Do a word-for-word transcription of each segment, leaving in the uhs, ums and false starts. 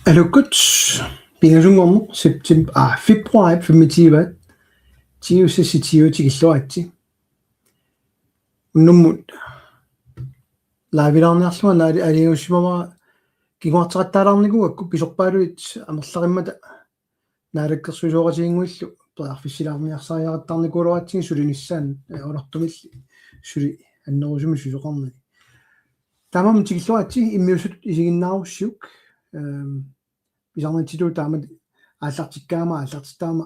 Aluukkut, pingasunngorneq september, ah, februar femogtyve, tyve seksogtyve tikilluaritsi. Unnummut live-ilaarniarlunga naali aliagusimavara kinguarteqattaalaarnikuugakku pisorpaaluit amerlarimmata naalakkersuisooqatiginnguillu periarfissilaarniarsariaqattaarnikuuloratsigit sulinissaanut, eh, olertumilli suli annerusumik susoqarnani. Taamaammat tikilluaritsi immiussatut isiginnaarussiuk, ehm, pisarnitsitut taamatut aallartikkaama, aallartittaama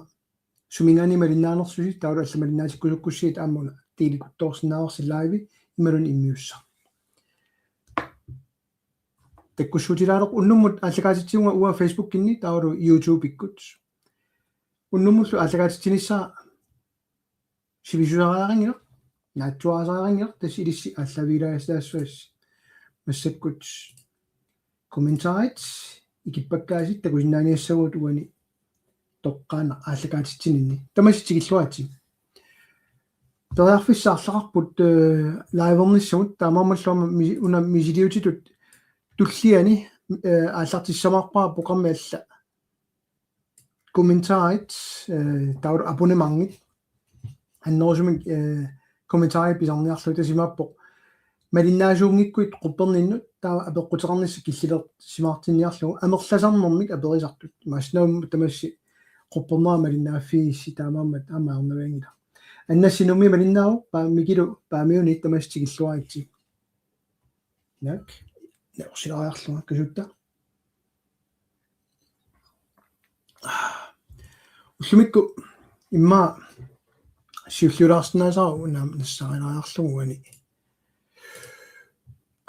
suminngaanniit malinnaanersusi, taavalu allat malinnaatikkusukkussigit aamma una delikkuttoorsinnaavarsi live imaluunniit immiussaq. Takkussuutilaarlugu unnummut aallakaatitsivunga uanga Facebookinni taavalu YouTubeikkut. Unnummullu aallakaatitsinissaq sivisusariaqanngilaq, naatsuarisariaqanngilaq, tassa ilissi aallaavigilaassaassuassi. Massakkut kommentarit ikippakkaasi takusinnaaniassavagut uani toqqaannaq aallakaatitsininni. Tamassi tikilluaritsi. Periarfissaq arlaqarput, eh, live-ernissamut taamaammallu aamma mi-, una misiliutitut tulliani, eh, aallartissamaarpara programmi alla kommentarit, eh, taavalu abonnementit. Annerusumik, eh, kommentarit pisarniarlugu tassa imaappoq malinnaasuunngikkuit qupperninnut taava apeqquteqarnissaq killilersimaartinniarlugu amerlasarnermik aperisartut. Imaassinnaavoq tamassi quppernera malinnaaffigissi taamaammat aamma ajornavianngilaq. Annassi Nuummi malinnaavoq, paa-, Mikilu Paamiuni tamassi tikilluaritsi. Naak, naorsilaariarlunga kasuutta. Ullumikkut immaqa siulliulaarsinnaasara una nassaarilaariarlugu uani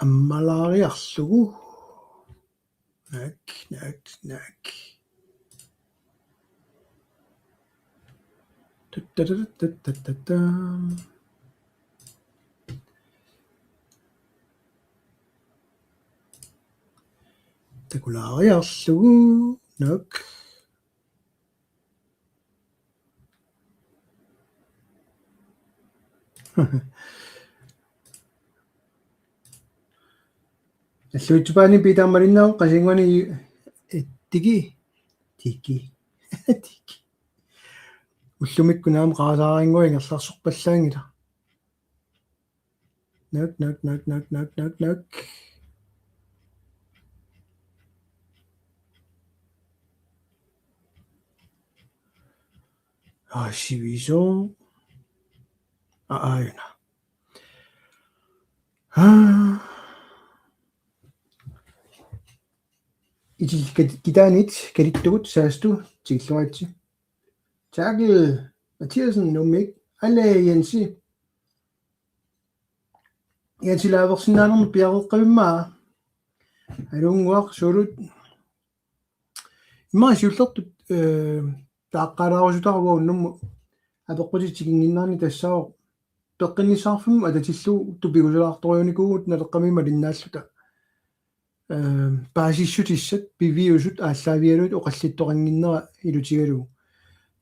ammalaariarlugu. Naak, naak, naak. Tatatatatatata. Takulaariarlugu, naak. Alluitsupaani Piita malinnaavoq, Qasigiannguani, eh, Tiki. Tiki. Tiki. Ullumikkut naamik qarasaarinnguaq ingerlarsorpallaanngilaq. Naak, naak, naak, naak, naak, naak, naak. Aa, siviso. Aa, aajuna. Aa. Itil kat-, kitaanit kalittugut saastu tikilluaritsi. Terkel Mathiassen, Nuummiit. Alle Jensi. Jensi live-ersinnaanermut piareeqqavimmaa. Aluunnguaq suulut. Immaqa siullertut, eh, taaqqaalaarusutara uanga unnummut apeqqutit tikinnginneranni tassaavoq peqqinnissaqarfimmut atatillugu tupigusulaartorujunikuuvugut Naleqqami malinnaalluta. Eh, paasissutissat piviusut aallaavigalugit oqallittoqannginnera ilutigalugu.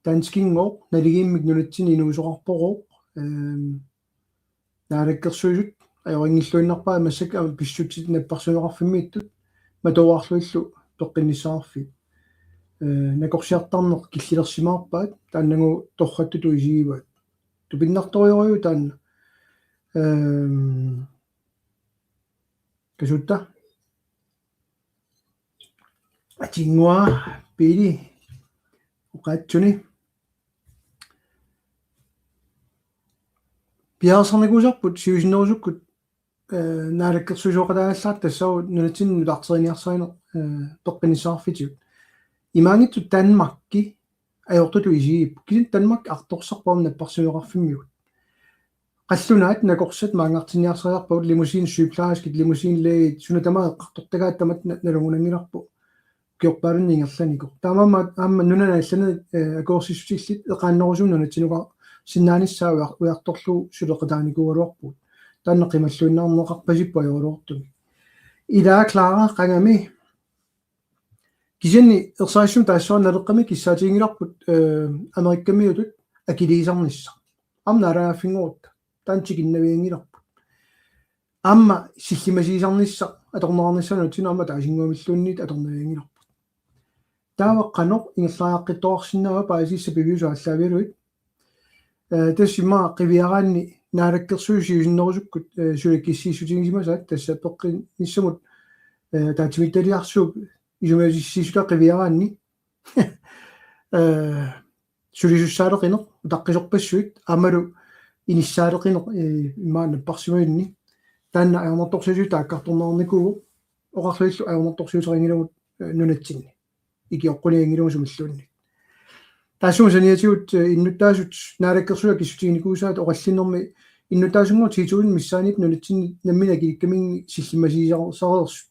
Danskinngooq, naligiimmik nunatsinni inuusoqarporooq, eh, Naalakkersuisut ajorinngilluinnarpaat massakkut aamma pissutsit napparsimaneqarfimmiittut matoorlugillu peqqinnissaqarfiit. Eh, nakorsiartarneq killilersimaarpaat taannagooq torrattutut isigivaat. Tupinnartorujorujuuvoq taanna. Ehm, kasuutta. Atinngua Pili oqaatsuni. Piareersarnikuusarput siusinnerusukkut, eh, naalakkersuisooqataagallartoq tassaavoq nunatsinni nutarteriniarsarineq, eh, peqqinnissaqarfitigut. Imaanngitsoq Danmarki ajortutut isigigipput. Kisianni Danmark artorsarpoq aamma napparsimaneqarfimmigut. Qallunaat nakorsat maanngartinniarsariaqarpagut, limousinesygeplejerskit, limousinelægit, suna tamaat eqqartortagaat tamatta na-, nalugunanngilarput. Ukiorpaalunni ingerlanikuuvoq. Taamaammat aamma nunani allani, eh, akuersissutillit eqaannerusumik nunatsinukarsinnaanissaa ujar-, ujartorlugu suleqataanikuugaluarpugut. Taanna qimalluinnarneqarpasippoq ajoraluartumik. Ila Clara qangami. Kisianni ersarissumik taassuma Naleqqami kissaatiginngilarput, eh, Amerikkamiutut akiliisarnissaq. Aamma naalagaaffinngorutta. Taanna tikinnavianngilarput. Aamma sillimasiisarnissaq atorneqarnissaa nunatsinni aamma ataasinnguamilluunniit atornavianngilarput. Taava qanoq ingerlariaqqittoqarsinnaava paasissutissat piviusut aallaavigalugit. Eh, tassa immaqa qiviaraanni naalakkersuisut siusinnerusukkut, eh, suleqqissiissutigisimagaat tassa peqqinnissamut, eh, ataatsimiititaliarsuup isumagisassiissutaat qiviaraanni. Eh, sulisussaaleqineq utaqqisorpassuit aammalu inissaaleqineq, eh, immaqa napparsimaninni. Taanna ajornartorsiutit taakkartorneqarnikuuvoq oqarlunilu ajornartorsiuteqanngilagut, eh, nunatsinni. Ikioqqunianngilagut sumilluunniit. Taassuma saniatigut, eh, innuttaasut naalakkersuisut akissutiginikuusaat oqallinnermi innuttaasunngooq ti tusind missaanniipput nunatsinni nammineq akilikkaminnga sillimmasiisareersut.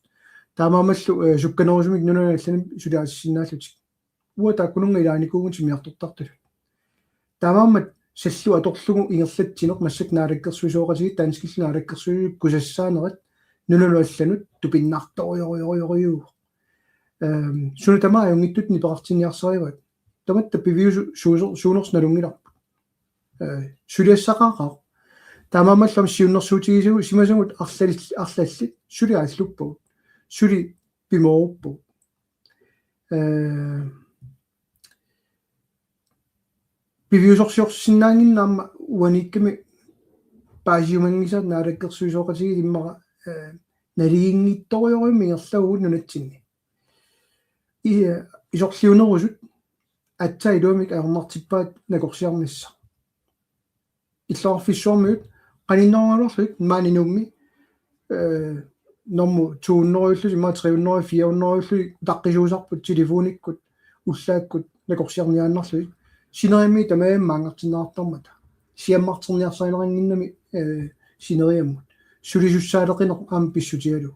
Taamaammallu, eh, sukkanerusumik nunanut allanut suliarisinnaallutik. Uanga taakkununnga ilaanikuuvugut timmisartortartutut. Taamaammat sallu atorlugu ingerlatsineq massakkut naalakkersuisooqatigiit danskillu naalakkersuisut kusassaanerat nunanut allanut tupinnartorujorujorujorujuu. Ehm, suna tamaat ajunngitsutut nipeqartinniarsarivaat. Tamatta piviusu-, suuso-, suunersoq nalunngilarput. Eh, suliassaqaaqaaq. Taamaammallu aamma siunnersuutigisagut simasagut arlalli-, arlallit. Suli aalluppagut. Suli pimooruppagut. Eh, piviusorsiorsinnaannginnama uaniikkami paasiumanngisaat naalakkersuisooqatigiit immaqa, eh, naligiinngitsorujussuarmik ingerlavugut nunatsinni. I-, eh, isorliunerusut aatsaat iluamik ajornartippaat nakorsiarnissaq. Illoqarfissuarmiut qaninnerugaluarlugit maani Nuummi, eh, normu to hundrede-ullutik, immaqa tre hundrede, fire hundrede-ullutik utaqqisuusarput telefonikkut, ullaakkut nakorsiarniaannarlugit. Sineriammi tamarmik maanngartinneqartarmata. Siammarterniarsarineqannginnami, eh, sineriammut. Sulisussaaleqineq aamma pissutigalugu.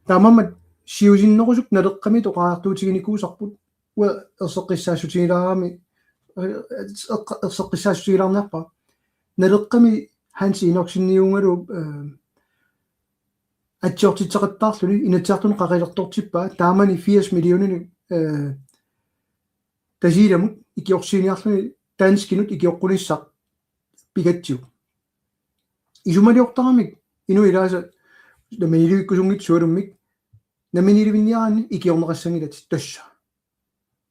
Taamaammat siusinnerusukkut Naleqqami oqariartuutiginikuusarput uanga erseqqissaassutigilaarami, eh, eqqa-, erseqqissaassutigilaarniarpara. Naleqqami Hans Enoksenip uungalu, eh, atsiortitseqattaarluni Inatsisartuni qaqilertortippaa taamani firs millioninik, eh, Tasiilamut ikiorsiiniarluni danskinut ikioqqunissaq pigatsigu. Isumaliortaramik inuit ilaasa namminiilivikkusunngitsut sualummik namminiilivinniaraanni ikiorneqassanngilatit tassa.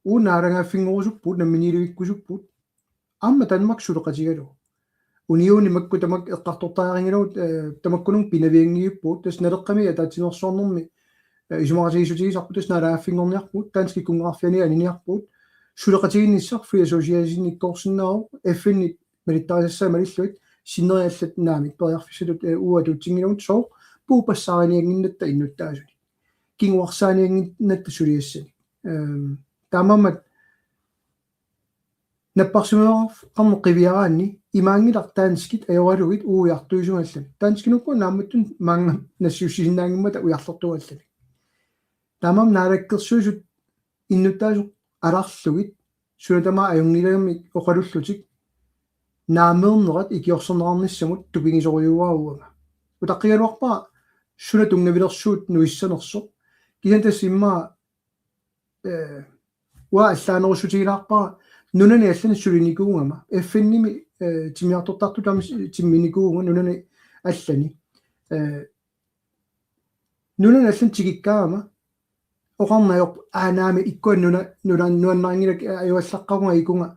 Uagut naalagaaffinngorusuppugut, namminiilivikkusuppugut. Aamma Danmark suleqatigalugu. Unioni makku tamakku eqqartortariaqanngilagut, eh, tamakkununnga pinavianngivippugut, tassa Naleqqami ataatsimeersuarnermi, eh, isumaqatigiissutigisarput, tassa naalagaaffinngorniarpugut, danskit kunngeqarfianit aniniarpugut, suleqatigiinnissaq Free Association-ikkoorsinnaavoq, F N-ip malittarisassai malillugit, sinneri allat naamik periarfissatut, eh, uagut atuutsinngilagut sooq, puupassaariniannginnatta innuttaasunik. Kinguarsaaniannginnatta suliassanik. Ehm, taamaammat napparsimmaveqarneq qiviaraanni imaanngilaq danskit ajoralugit uagut ujartuisugallamik. Danskinuku naammattunik maanga nassiussisinnaanngimmata ujarlertugallamik. Taamaammat naalakkersuisut innuttaasut alarlugit suna tamaat ajunngilagamik oqalullutik naammeernerat ikiorserneqarnissamut tupigisorujussuuara uanga. Utaqqigaluarpara suna tunngavilersuut nuissanersoq. Kisianni tassa immaqa, eh, uanga allaanerussutigilaarpara nunani allani sulinikuugama. F N-imi, eh, timmisartortartut aamma timminikuugama nunani allani. Eh, nunani allani tikikkaangama oqarneq ajorput aanaami ikkua nuna-, nuna-, nuannarinngilakka ajuallaqqaarunga ikunga,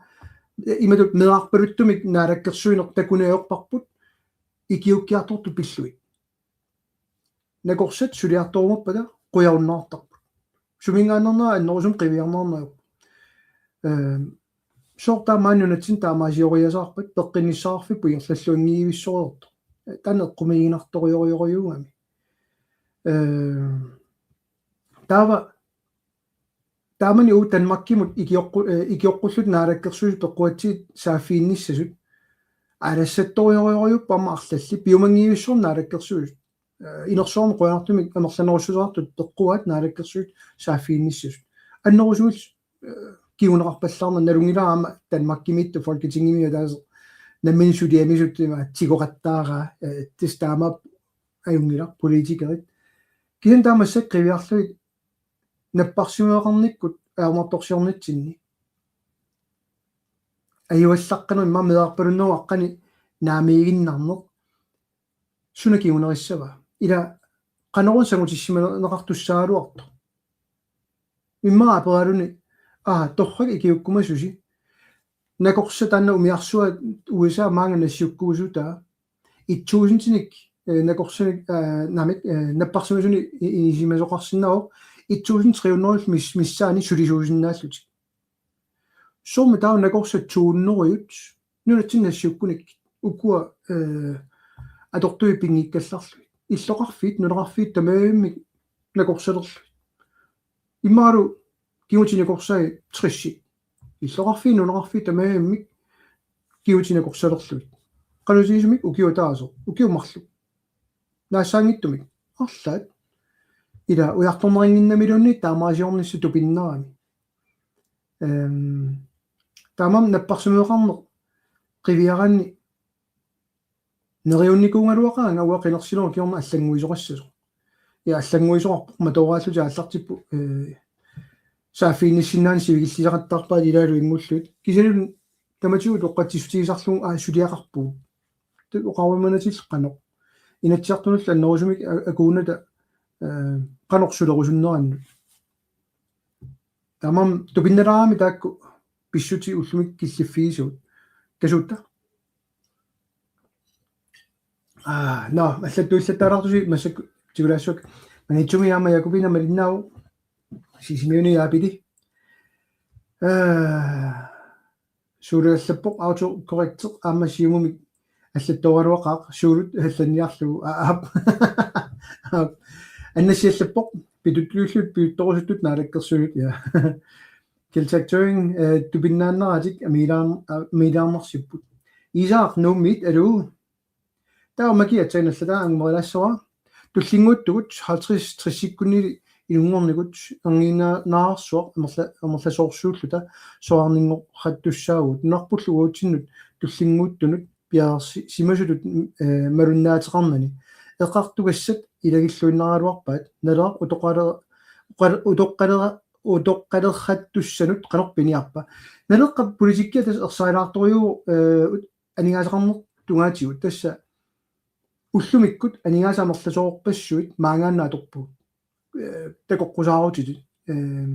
eh, imatut meerarpaluttumik naalakkersuineq takuneq ajorparput ikiuukkiartortut pillugit. Nakorsat suliartorumappata qujarunnaartarput. Suminngaanneernerat annerusumik qiviarneqarneq ajorpoq. Ehm, sooq taava maani nunatsinni taamaasioriasaarpat peqqinnissaqarfipput ingerlalluanngivissoreertoq. Taanna eqqumiiginartorujorujorujussuugami. Ehm, taava taamani uagut Danmarkimut ikioqqu-, eh, ikioqqullutik naalakkersuisut peqquatsigit saaffiginnissasut. Aalassattorujorujorujussuupput aamma arlallit piumanngivissoornaalakkersuisut. Eh, inersuarmi qujanartumik amerlanerussuteqartut peqquaat naalakkersuisut saaffiginnissasut. Annerusumik, eh, kinguneqarpallaarneq nalunngilara aamma Danmarkimiittut Folketingimi ataaseq nammineq suliamisut ima tigoqattaaraa, eh, tassa taamaappoq ajunngilaq politikerit. Kisianni taava massakkut qiviarlugit napparsimmaveqarnikkut ajornartorsiornitsinni. Ajuallaqqaneq immaqa meerarpalunnerup aqqani naamiiginnarneq. Suna kingunerissava? Ila qanoruna sangutissimaneqartussaagaluartoq. Immaqa aperaluni, aa, torrak ikiukkumasusi. Nakorsat taanna umiarsuaq U S A maanga nassiukkuusutaa. Et tusindinik, eh, nakorsanik, eh, naamik, eh, napparsimasunik i-, inisimasoqarsinnaavoq. Et tusind tre hundrede mis-, missaani sulisuusinnaallutik. Soormi taava nakorsat to hundrede nunatsinni nassiukkunik ukua, eh, atortui pinngikkallarlugit. Illoqarfiit, nunaqarfiit tamarmik nakorsalerlugit. Immaqalu kigutit nakorsai tressit. Illoqarfiit, nunaqarfiit tamarmik kigutit nakorsalerlugit. Qanoq ilisimik ukiut ataaseq, ukiut marluk. Naassaanngitsumik. Arlaat. Ila ujartornerinnginnamiluunniit taamaasiornissaq tupinnarami. Ehm, taamaammat napparsimmaveqarneq qiviaraanni neriunnikuugaluaqaanga uanga qinersinerup kingorna allannguisoqassasoq. Ja allannguisoqarpoq matooraallutik aallartippoq, eh, saaffiginnissinnaaneq sivikilliseqattaarpaat ilaalu inngulluit. Kisianni tamatigut utoqqatsissutigisarlugu aa suliaqarpugut. Taava oqarumanatillu qanoq. Inatsisartunullu annerusumik a-, akuunata, eh, qanoq sulerusunnerannut. Taamaammat tupinnalaarami taakku pissutsit ullumi killiffigisavut. Tasuutta. Aa, nå, allattuillattaalaartusi massakkut tigulaassuakka. Maniitsumi aamma Jakobine malinnaavoq. Sisimiuni Jaapili. Aa, Suulup allappoq autokorrekti aamma Siumumik allattooraluaqaaq Suulut allanniarlugu. Aa, aap. Aap. Annassi allappoq pituttuillutit pituttorusuttut naalakkersuisut, ja. Kjeld Tøring, eh, tupinnaannaratik amiilaarn-, amiilaarnarsipput. Isak Nuummiit, aluu. Taava Maki aatsaat allataa angumerilaassuara. Tullinnguuttugut halvtreds tressikkunni inunngornikut erniinnarsuaq amerla-, amerlasoorsuulluta soraarninngorhattussaavugut. Nunarpullu uatsinnut tullinnguuttunut piareersimasutut, eh, malunnaateqarnani. Eqqartugassat ilagilluinnaraluarpaat. Naleraq utoqqalera-, uqal-, utoqqalera-, utoqqalerhattussanut qanoq piniarpa. Naleqqap politikkia tassa ersarilaartorujuuvoq, eh, ut-, aningaasaqarneq tungaatigut. Tassa ullumikkut aningaasat amerlasoorpassuit maangaannaq atorpugut. Eh, takoqqusaarutitit. Eh,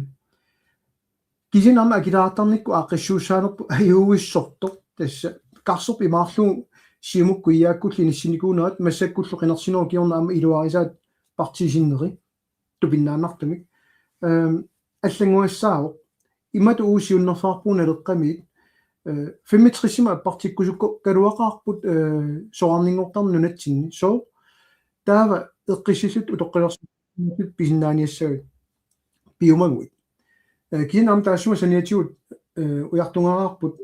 kisianni aamma akileraartarnikkut aaqqissuussaanerput ajuuissortoq. Tassa Karserp imaarlugu Siumukkut I A K-kullu inissinnikuunerat massakkullu qinersinerup kingorna aamma iluarisaat partiit sinneri tupinnaannartumik. Ehm, allannguassaavoq. Imatut uagut siunnerfeqarpugut Naleqqamiit. Eh, femogtressimik appartikkusukkaluaqaarput, eh, soraarninngortarneq nunatsinni. Sooq taava eqqissillutit utoqqalinersiutit pisinnaaniassagavit piumaguit. Eh, kisianni aamma taassuma saniatigut, eh, ujartugaarput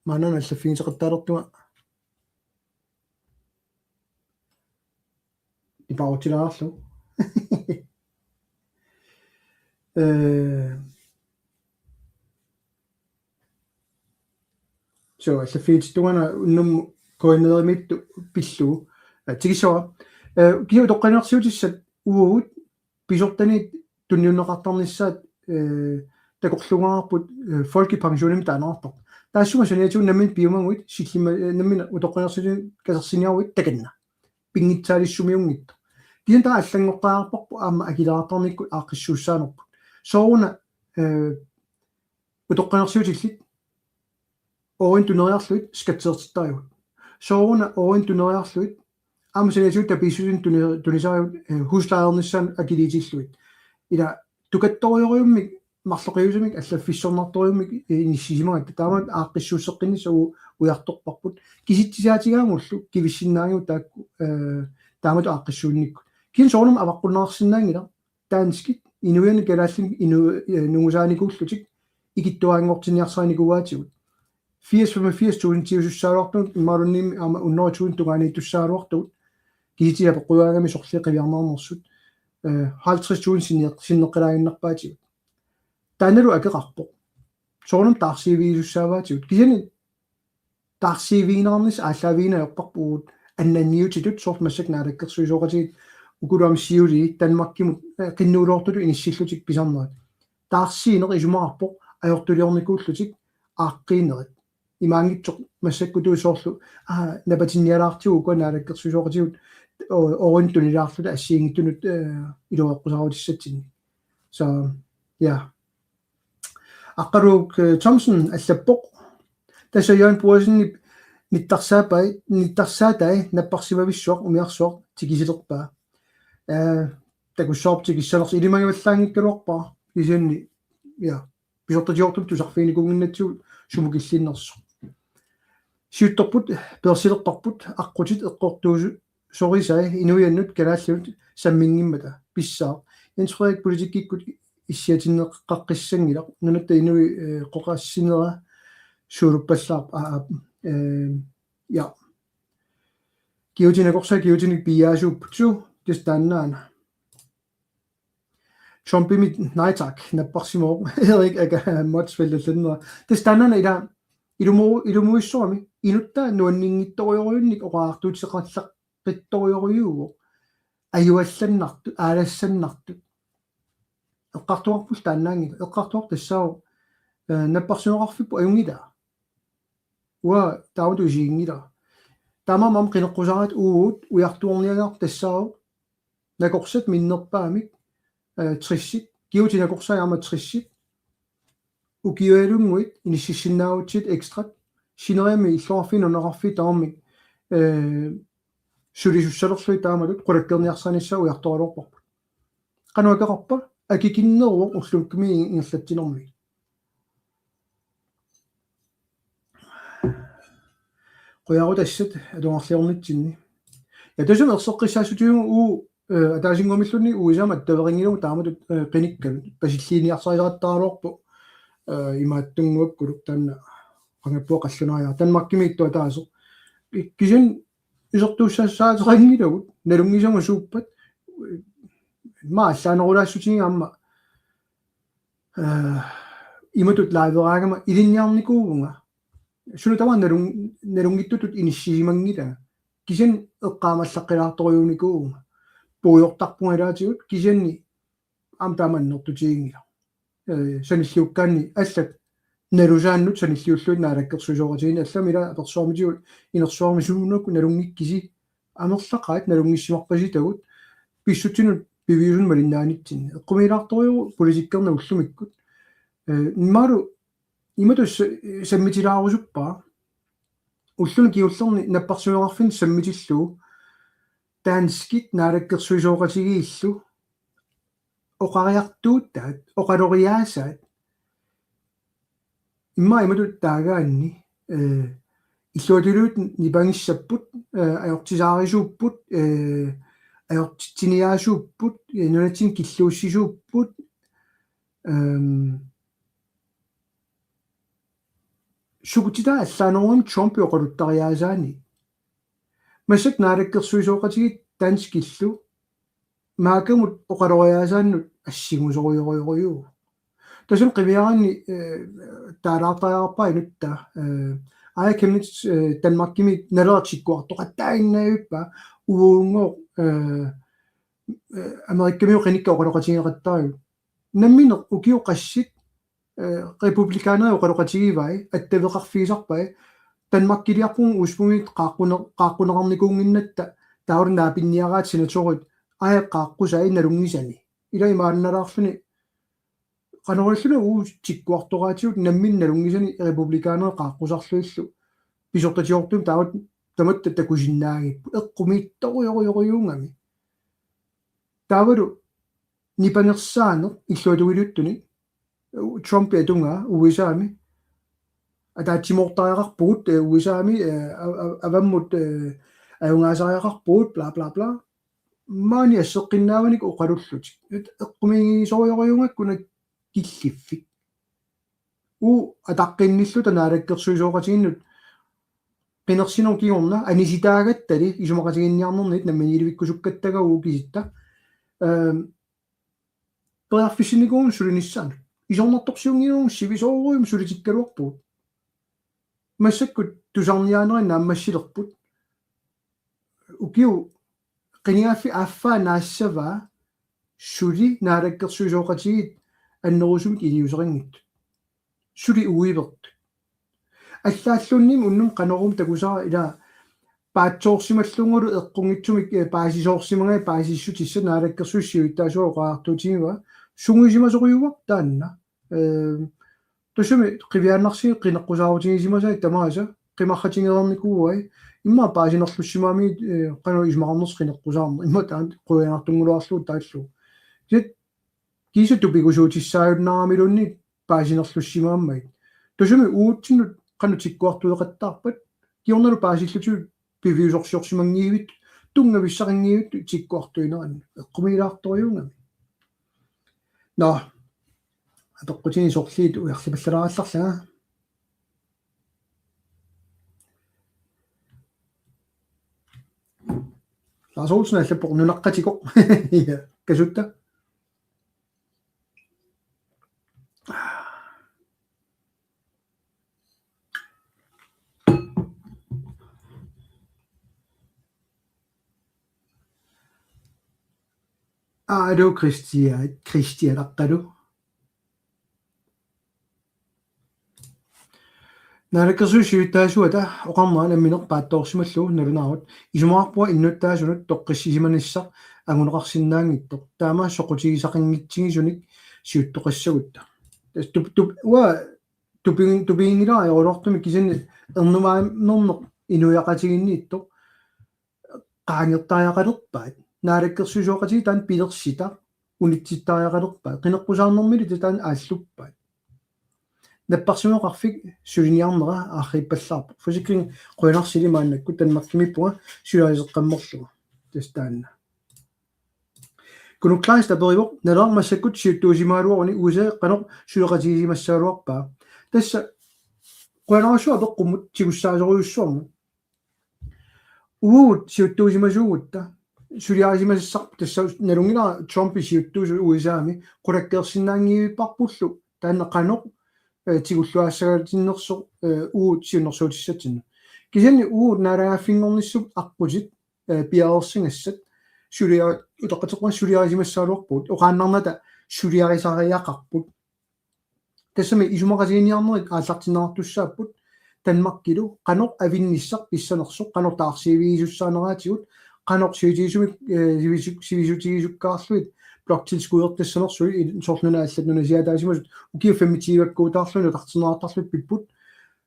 maanna allaffigineqattaartunga. Iparutsilaarlu. Eh, so, allaffigitittunga una unnummut K N R-imiittut pillugu. Eh, tikissavara. Eh, kisianni utoqqalinersiutissat uagut pisortanit tunniunneqartarnissaat, eh, takorluugaarput, eh, folkepensionimik taaneqartarpoq. Taassuma saniatigut nammineq piumaguit sillima-, eh, nammineq utoqqalinersiutinik katersiniaruit takanna. Pinngitsaalissumiunngitsoq. Kisianni taava allanngortariaqarparput aamma akileraartarnikkut aaqqissuussaanerput. Sooruna, eh, utoqqalinersiutillit oorinik tuneriarlugit skatsertittarigut. Sooruna oorinik tuneriarlugit aamma saniatigut tapiissusinik tuni-, tunisarigut, eh, huslejernissaanut akiliitillugit. Ila tukattorujorujummik, marloqiusamik, allaffissornartorujummik, eh, inissisimagatta. Taamaammat aaqqissuusseqqinnissaq u-, ujartorparput. Kisitsisaatigaangullu kivissinnaanngilagut taakku, eh, taamatut aaqqissuunnikkut. Kisianni soorunami avaqqunneqarsinnaanngilaq. Danskit, inuianik kalaallinik inu-, eh, nungusaanikuullutik ikittuaanngortinniarsarinikuuaatigut. Firs femogfirs tusindiusussaagaluartugut imaluunniit aamma hundrede tusind tungaaniittussagaluartugut. Kisitsisit apeqqugaangamik sorliit qiviarneqarnersut. Eh, halvtreds tusind sinne-, sinneqqilaaginnarpaatigut. Taannalu akeqarpoq. Soorunami taarsiivigisussaavaatigut. Kisianni taarsiivigineqarnissaq aallaavigineq ajorparput uagut annanniutitut, soorlu massakkut naalakkersuisooqatigiit ukulu aamma siulii Danmarkimut, eh, qinnuuloortutut inissillutik pisarnerat. Taarsiineq isumaqarpoq ajortuliornikuullutik aaqqiinerit. Imaanngitsoq massakkutut soorlu, aa, napatinnialaartigu ukua naalakkersuisooqatigiit o-, orin tunilaarluta assigiinngitsunut, eh, iluaqqusaarutissatsinnik. Så, ja. Aqqaluuk, eh, Thomsen allappoq: Tassa Jørgen Boasenip nittarsaapai, nittarsaatai napparsimavissuaq umiarsuaq tikisilerpaa. Eh, takussavarput tikissanersoq, ilimagivallaanngikkaluarpara. Kisianni, ja, pisortatigoortumik tusarfiginikuunnginnatsigu sumut killinnersoq. Siuttorput peersilerparput aqqutit eqqortuusorisai inuiannut kalaallinut samminngimmata. Pissaaq. Jens Frederik politikkikkut issiatinneqaqqissanngilaq. Nunatta inui, eh, eqqoqassinera suuluppallaarpoq. Aa, aa, eh, ja. Kiutinik akorsaa kiutinik piiaasuupput, suu, tassa taannaana. Trumpimit nej tak napparsimavoq. Erik aka Motzfeldt allanera. Tassa taannaana ila ilumu-, ilumuissuarmi inuttaa nuanninngitsorujorujunnik oqariartuuteqarlaqqittoorujuuvoq. Ajuallannartut, aalassannartut. Eqqartugarput taannaanngilaq. Eqqartugarput tassaavoq, eh, napparsimaqarfipput ajunngilaa. Uanga taamatut isiginngilara. Taamaammat qineqqusaaratta uagut ujartuarniagarput tassaavoq nakorsat minnerpaamik, eh, tressit, kiutit nakorsai aamma tressit, ukiualunnguit inississinnaagutsigu ekstrat, sineriammi illoqarfiit nunaqarfiit tamarmik, eh, sulisussalerlugit taamatut qulakkeerniarsarinissaa ujartoraluarparput. Qanoq akeqarpa? Akikinneruvoq ullumikkut ingerlatsinermi. Qujarutassit atugarliornitsinni. Ja, tassami erseqqissaassutigalugu uu, eh, ataasinnguamilluunniit U S A-mut attaveqanngilagut taamatut, eh, qinikkanut. Pasilliiniarsarisaqattaaraluarpoq, eh, imaattunnguakkuluk taanna qangappua qallunaaja. Danmarkimiittoq ataaseq. Kisianni isertuussaateqanngilagut, nalunngisagut suuppat, immaqa allaanerulaassutigiga aamma, eh, imatut live-raagama ilinniarnikuuvunga. Suna tamaat nalun-, nalunngitsutut inissisimanngilanga. Kisianni eqqaamallaqqilaartorujuunikuuvunga. Puigortarpunga ilaatigut, kisianni aamma taama annertutiginngilaq. Eh, sanilliukkaanni allat nalusaannut sanilliullugit naalakkersuisooqatigiinni, allamik ila apersuarmitigut inersuarmi suunuku nalunngikkisi, amerlaqaat nalunngissimarpasitagut pissutsinut piviusunut malinnaanitsinni. Eqqumiilaartorujuuvoq politikkerneq ullumikkut. Eh, imalu imatut sa-, sammitilaarusuppara. Ulluni kingullerni napparsimmaveqarfinni sammitillugu danskit naalakkersuisooqatigiillu oqariartuutaat, oqaloriaasaat. Immaqa imatut taagaanni, eh, illuatungiliuttut nipangissapput, eh, ajortisaarisuupput, eh, ajortitsiniaasuupput, eh, nunatsinni killuussisuupput, ehm, sukutitaa allaanerugami Trumpi oqaluttariaasaani. Massakkut naalakkersuisooqatigiit danskillu maakamut oqaloriaasaannut assingusorujorujuuvoq. Tassani qiviaraanni, eh, taalaartariaqarpara inuttaa, eh, Aaja Chemnitz, eh, Danmarkimi Naleraq tikkuartoqattaaginnavippa uunngooq, eh, eh, Amerikkamiut qinikkat oqaloqatigeqattaagigut. Nammineq ukiut qassit, eh, republikanerit oqaloqatigivai, attaveqarfigisarpai, Danmarkiliarpugut uuspumiit qaaqqune-, qaaqquneqarnikuunnginnatta, taava naapinniaraat senatorit, aaja qaaqqusai nalunngisani. Ila imaannalaarluni, qanorluunniit uagut tikkuartoqaatigut nammineq nalunngisani republikanerit qaaqqusarlugillu, pisortatigoortumik taava tamatta takusinnaagipput, eqqumiitsorujorujorujuugami. Taavalu nipangersaaneq illuatungiliuttuni, Trumpi atugaa U S A-mi ataatsimoortariaqarpugut, eh, U S A-mi, eh, a-, a-, avammut, eh, ajugaasariaqarpugut, bla, bla, bla. Maani asseqqinnaavanik oqalullutik. Et eqqumiigisorujorujuugakku una killiffik. Uu ataqqinnilluta naalakkersuisooqatigiinnut qinersinerup kingorna anisitaagattali isumaqatiginninniarnerniit namminiilivikkusukkattagaq uu kisitta. Ehm, periarfissinnikuuvugut sulinissaanut. Isornartorsiunngilagut sivisoorujummik sulitikkaluarpugut. Massakkut tusarniaanerit naammassilerput. Ukiut qinigaaffik aaffaa naassavaa suli naalakkersuisooqatigiit annerusumik iliuuseqanngitsut. Suli uivertut. Allaalluunniit unnuk qanoruna takusara ila paatsoorsimallugulu eqqunngitsumik, eh, paasisoorsimagaat paasissutissat Naalakkersuisut siulittaasuat oqariartuutigivaa. Sungiusimasorujuuvoq taanna. Eh, tassami qiviaannarsigit qineqqusaarutigisimagaat tamaasa qimarratigereernikuuai immaqa paasinerlussimammat, eh, qanoq isumaqarnersoq qineqqusaarneq. Immaqa taanna qujanartunngulaarlugu taallugu. Kisianni kiisa tupigusuutissaajunnaaramiluunniit paasinerlussimagammaat. Tassami uatsinnut qanoq tikkuartueqattaarpat, kingornalu paasillutit piviusorsiorsimanngivit, tunngavissaqanngivit tikkuartuinerannut. Eqqumiilaartorujuugami. Nå, apeqqutini sorliit ujarlipallalaagallarlanga. Lars Olsen allappoq nunaqqatikoq. Ja, kasutta. Aalu Kristian, Kristian aqqalu. Naalakkersuisut siulittaasuata oqarnera nammineq paatsoorsimallugu nalunaarut isumaqarpunga innuttaasunut toqqissisimanissaq anguneqarsinnaanngitsoq. Taama soqutigisaqanngitsigisunik siuttoqassagutta. Tassa tup-, tup-, uanga tupigin-, tupiginngilara ajoraluartumik kisianni ernumanerneq inuiaqatigiinniittoq qaangertariaqalerpaat. Naalakkersuisooqatigiit taanna pilersitaq unitsittariaqalerpaat. Qineqqusaarnermili taanna aalluppaat. Napparsimmaveqarfik suliniarnera arriippallaarpoq. Forsikring qujanarsilik maannakkut Danmarkimiippunga suliariseqqammerlunga. Tassa taanna. Knut Kleist aperivoq, Naleraq massakkut siuttuusimagaluaruni U S A qanoq suleqatigisimassagaluarpaa. Tassa qujanarsuaq apeqqummut tigussaasorujussuarmut. Uagut siuttuusimasuugutta suliarisimasassarput, tassa nalunngilara Trumpi siuttuusoq U S A-mi qulakkeersinnaanngivipparpullu taanna qanoq, eh, tigulluaassagatinnersoq, eh, uagut siunnersuutissatsinnut. Kisianni uagut naalagaaffinngornissamut aqqutit, eh, piareersagassat sulia-, utaqqaterpunga suliarisimassagaluarpugut, oqaannarnata suliarisariaqarput. Tassami isumaqatigiinniarnerit aallartinneqartussaapput Danmarkilu qanoq avinnissaq pissanersoq, qanoq taarsiivigisussaaneraatigut, qanoq sivisuumik, eh, sivisu-, sivisuutigisukkaarlugit bloktilskuddertassanersugut, il-, soorlu nuna allat nunasiaataasimasut ukiut femogtyve-kkuutaarlugit nutarterneqartarlugit pipput.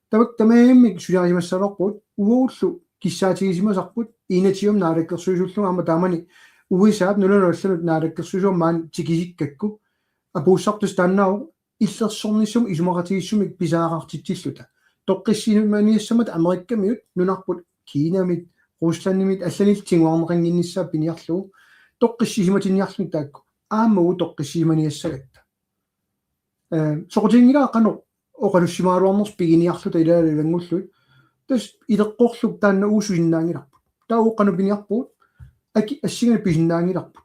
Tamak-, tamarmik suliarisimassagaluarpugut, uagullu kissaatigisimasarput, inatium naalakkersuisullunga aamma taamani U S A-p nunanut allanut naalakkersuisuat maani tikisikkakku, apuussarput taannaavoq illersornissamut isumaqatigiissumik pisariaqartitsilluta. Toqqissisimaniassammata Amerikkamiut nunarput Kinamit, Ruslandimit allanillu tiguarneqannginnissaat piniarlugu. Toqqissisimatinniarluni taakku. Aamma uagut toqqissisimaniassagatta. Eh, soqutiginngilara qanoq oqalussimagaluarnersoq piginiarluta ilaalu ilanngullugit. Tassa ileqqorluta taanna uagut susinnaanngilarput. Taava uagut qanoq piniarpugut, aki-, assigiinngitsunik pisinnaanngilarput.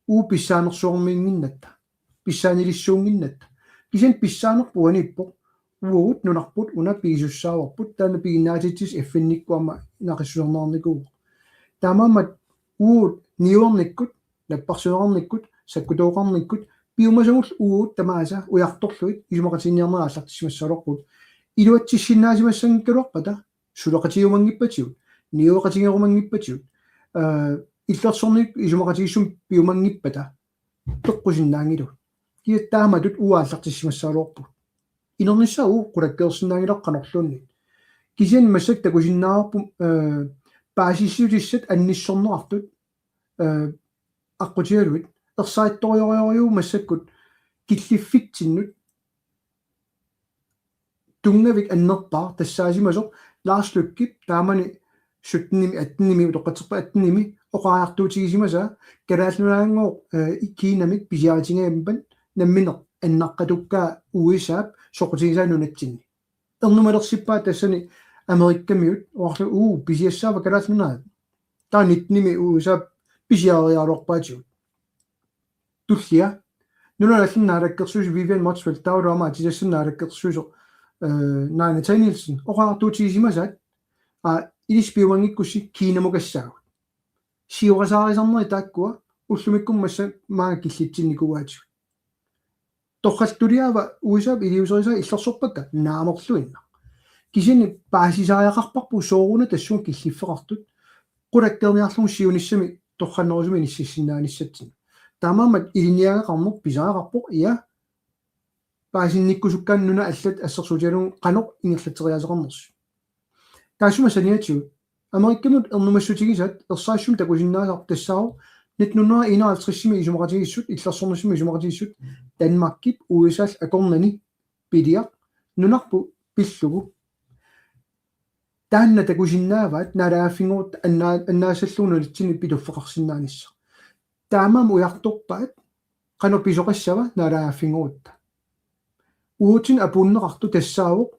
Uagut pissaanersuarmiinnginnatta, pissaanilissuunnginnatta. Kisianni pissaanerput uaniippoq, uagut nunarput una pigisussaavarput, taanna piginnaatitsisut F N-ikkut aamma naqissuserneqarnikuuvoq. Taamaammat uagut niuernikkut, napparsimaveqarnikkut, sakkutooqarnikkut, piumasagullu uagut tamaasa ujartorlugit isumaqatigiinniarnerit aallartissimassagaluarpugut. Iluatsissinnaasimassanngikkaluarpata, suleqatigiumanngippatigut, niueqatigeerumanngippatigut, eh, illersornikkut isumaqatigiissumik piumanngippata, peqqusinnaanngilagut. Kisianni taamatut uagut aallartissimassagaluarpugut. Inernissaa uagut qulakkeersinnaanngilarput qanorluunniit. Kisianni massakkut takusinnaavarput, eh, paasissutissat annissorneqartut, eh, aqqutigalugit. Ersarittorujussuuvoq massakkut killiffitsinnut tunngavik annerpaaq tassaasimasoq Lars Løkkep taamani syttenimi, attenimi, utoqqatserpunga attenimi oqariartuutigisimasaa Kalaallit Nunaanngooq, eh, Kinamik pisiaritigimmat nammineq annaqqatukkaa U S A-p soqutigisaa nunatsinni. Ernumalersippaa tassani Amerikkamiut oqarlugu uu pisiassaava Kalaallit Nunaat. Taava nittenimi U S A-p pisiarialuarpaatigut. Tullia. Nunanut allanut naalakkersuisoq Vivian Motzfeldt, taavalu aamma Atisassani naalakkersuisoq, eh, Naaja Nathanielsen, oqariartuutigisimasaat, aa, ilissi piumanngikkussi Kinamukassaagut. Siorasaarisarnerit taakkua, ullumikkut massa maanga killitsinnikuuaatigut. Torrallattuliaava U S A-p iliuuserisaa illersorpakka naamerluinnaq. Kisianni paasisariaqarparput sooruna tassunga killiffeqartut qulakkeerniarlugu siunissami torrannerusumik inississinnaanissatsinnut. Taamaammat ilinniagaqarneq pisariaqarpoq, ia, paasinnikkusukkaanni nunat allat assersuutigalugu qanoq ingerlatseriaaseqarnersut. Taassuma saniatigut Amerikamiut ernumassutigisaat ersarissumik takusinnaasarput tassaavoq nitten hundrede enoghalvtredsimi isumaqatigiissut, illersornissami isumaqatigiissut, Danmarkip U S A-p akornanni piliaq nunarput pillugu. Taanna takusinnaavaat naalagaaffinngorutta annaa-, annaassallugu nunatsinni pituffeqarsinnaanissaq. Taamaammat ujartorpaat qanoq pisoqassava naalagaaffinngorutta. Uagutsinnut apuunneqartoq tassaavoq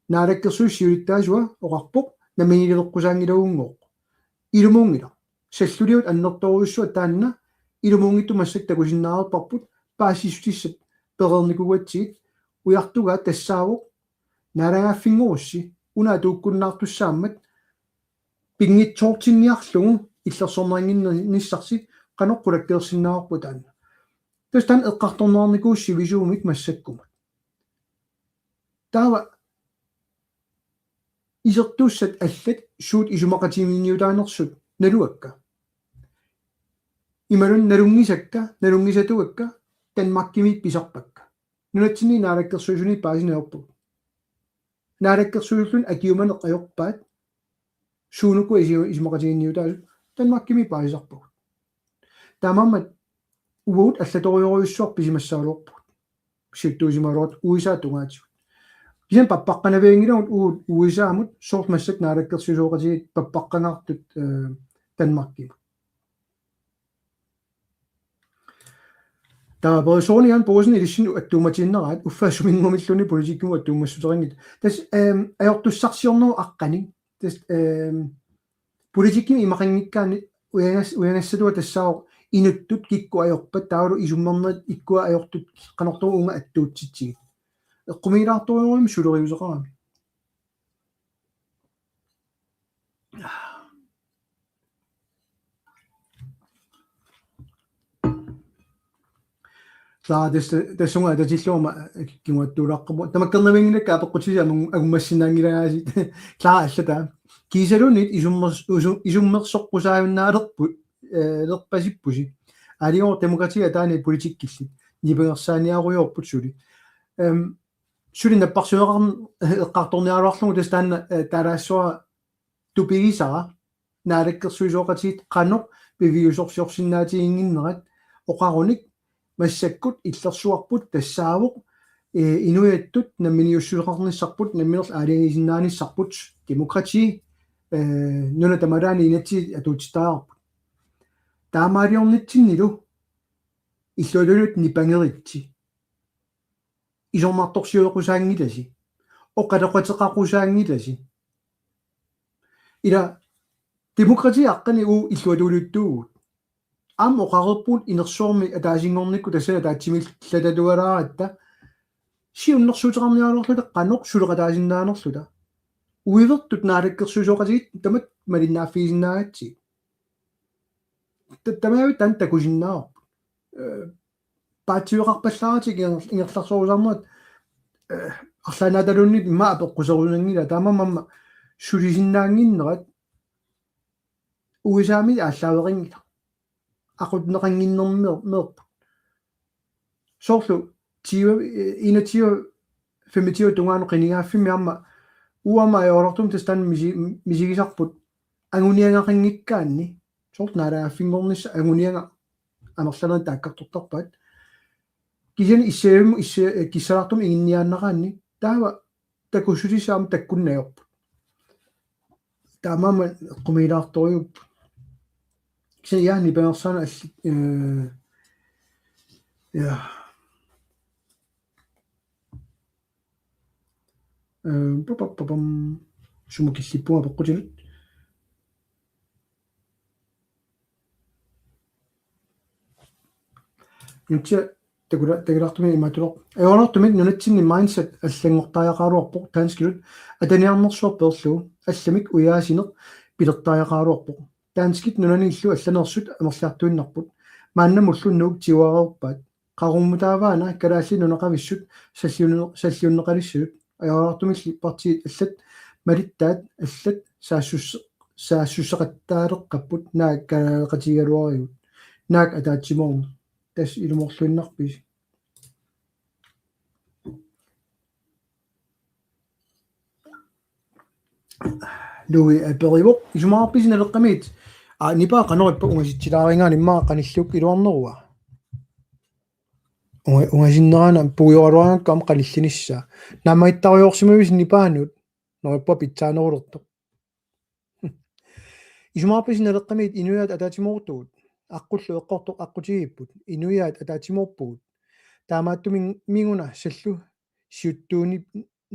Naalakkersuisut siulittaasua oqarpoq namminiileqqusaaginngilagunngooq. Ilumuunngilaq. Salluliut annertoorujussuaq taanna ilumuunngitsoq massakkut takusinnaavarput paasissutissat pereernikuugatsigit. Ujartugaat tassaavoq naalagaaffinngorussi una atuukkunnaartussaammat pinngitsoortinniarlugu illersornerinnginnissarsi qanoq qulakkeersinnaavarput taanna. Tassa taanna eqqartorneqarnikuuvoq sivisuumik massakkumut. Taava isertuussat allat suut isumaqatiginninniutaanersut naluakka. Imaluunniit nalunngisakka, nalunngisatuakka Danmarkimi pisarpakka. Nunatsinni naalakkersuisuni paasineq ajorpugut. Naalakkersuisulluunniit akiumaneq ajorpaat suunuku isi-, isumaqatiginniutaasut Danmarkimi paasisarpagut. Taamaammat uagut allatorujorujussuaq pisimassagaluarpugut. Siuttuusimagaluartut U S A tungaatigut. Kisianni pappaqqanavianngilagut uagut U S A-mut soorlu massakkut naalakkersuisooqatigiit pappaqqangaartut, eh, Danmarkimut. Taava Soorlu Jan Poulsen ilissinni attuumatiinnaraat uffa suminnguamilluunniit politikkimut attuumassuteqanngitsoq. Tassa, ehm, ajortussarsiornerup aqqaneq. Tassa, ehm, politikkimi imaqanngikkaanni ujagas-, ujagassatut tassaavoq inuttut kikkut ajorpat taavalu isummernerit ikkut ajortut qanortoq uunga attuutsitsigit. Eqqumiilaartorujuugami suleriuseqarami. Klara, tassa, tassunga atatillugu aamma kinguattulaarpara. Tamakkernavianngilakka apeqqutisi amun-, akummassinnaanngilagaasi. Klara allataa. Kiisaluunniit isummer-, usu-, isummersoqqusaajunnaarput, eh, -lerpasippusi. Aalior demokrati ataani politikkillit. Nipangersaaniarujoorput suli. Ehm, suli napparsimaneqarn-, eqqartorniaraluarlugu tassa taanna, eh, taalaassavara tupigisara naalakkersuisooqatigiit qanoq piviusorsiorsinnaatiginnginnerat oqarunik massakkut illersuarput tassaavoq, eh, inuiattut namminiussuseqarnissarput nammineq aalajangiisinnaanissarput demokrati, eh, nuna tamalaani inatsit atuutsittariaqarput. Taamaaliornitsinnilu illuatungiliuttut nipangeritsi. Isornartorsioqqusaanngilasi. Oqaloqateqaqqusaanngilasi. Ila demokratiaqqani uagut illuatungiliuttuuvugut. Aamma oqareerpugut inersuarmi ataasinngornikkut tassani ataatsimik allataluaratta siunnersuuteqarniaraluarluta qanoq suleqataasinnaanerluta. Uivertut naalakkersuisooqatigiit tamatta malinnaaffigisinnaagatsigit. Ta-, tamarmik taanna takusinnaavarput. Eh, paatsiveqarpallaaratik inger-, ingerlasorusaarnerat, eh, arlaannaataluunniit immaqa apeqquserusunanngilaa, taamaammat aamma sulisinnaannginnerat U S A-mi aallaaveqanngilaq. Aqunneqannginnermeer-, meerput. Soorlu tyve, eh, enogtyve, femogtyve tungaanut qinigaaffimmi aamma uanga aamma ajoraluartumik tassa taanna misi-, misigisarput anguniagaqanngikkaanni. Soorlu naalagaaffinngornissaq anguniagaq amerlanerit taakkartortarpaat. Kisianni issagavimmi issa-, eh, kissalaartumik inginniaannaraanni taava takussutissaq aamma takkunneq ajorput. Taamaammat eqqumiilaartorujuupput. Kisianni Jan nipangersaanut allat, eh, ja. Eh, papapapam. Sumut killippunga apeqqutinut. Nutsia takula-, takulaartumik imaattuloq. Ajoraluartumik nunatsinni mindset allanngortariaqaraluarpoq danskitut ataniarnersuaq peerlugu allamik ujaasineq pilertariaqaraluarpoq. Danskit nunanillu allaneersut amerliartuinnarput. Maannamullu Nuuk tiguareerpaat. Qaqugummutaavaana kalaallit nunaqavissut salliunne-, salliunneqalissasut. Ajoraluartumilli partiit allat Malittaat allat saassus-, saassusseqattaaleqqapput naak kalaaleqatigigaluarigut. Naak ataatsimoorneq. Tassa ilumoorluinnarpisi. Louis aperivoq, isumaqarpisi Naleqqamiit? Aa, nipaa qanoq ippa, ungasitsilaaringaanni immaqa qanilliukkut iluarnerua? Unga-, ungasinnerana puiugaluarangakku aamma qanillinissaa. Naammagittarujoorsimavisi nipaanut? Neriuppunga pitsaanerulertoq. Isumaqarpisi Naleqqamiit inuiaat ataatsimoortugut? Aqqullu eqqortoq aqqutigiipput. Inuiaat ataatsimoorpugut. Taamaattumik minguna sallu siuttuuni-,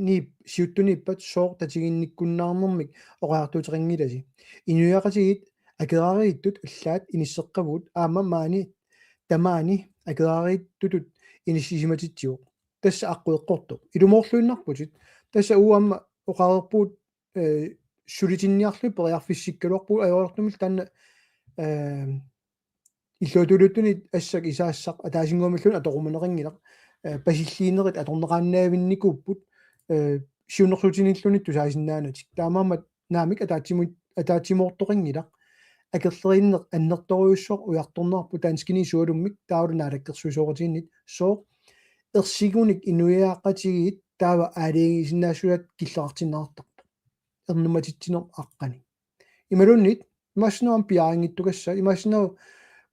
niip-, siuttuniippat sooq tatiginnikkunnaarnermik oqariartuuteqanngilasi? Inuiaqatigiit akeraariittut allaat inisseqqavugut aamma maani tamaani akeraariittutut inissisimatitsivoq. Tassa aqqut eqqortoq. Ilumoorluinnarputit. Tassa uagut aamma oqareerpugut, eh, sulitinniarlugit periarfissikkaluarpugut, ajoraluartumillu taanna, eh, illuatungiliuttunit assakka isaassaq ataasinnguamilluunniit atorumaneqanngilaq. Eh, pasilliinerit atorneqaannaavinnikuupput, eh, siunnersuutinilluunniit tusaasinnaanatik. Taamaammat naamik ataatsimu-, ataatsimoortoqanngilaq. Akerleriinneq annertoorujussuaq ujartorneqarpoq danskini sualummik taavalu naalakkersuisooqatigiinnit. Sooq ersigunik inuiaqatigiit taava aalajangiisinnaassusaat killeqartinneqartarpoq. Ernumatitsinermut aqqaneq. Imaluunniit, imaassinnaavoq piareerinngitsukassat, imaassinnaavoq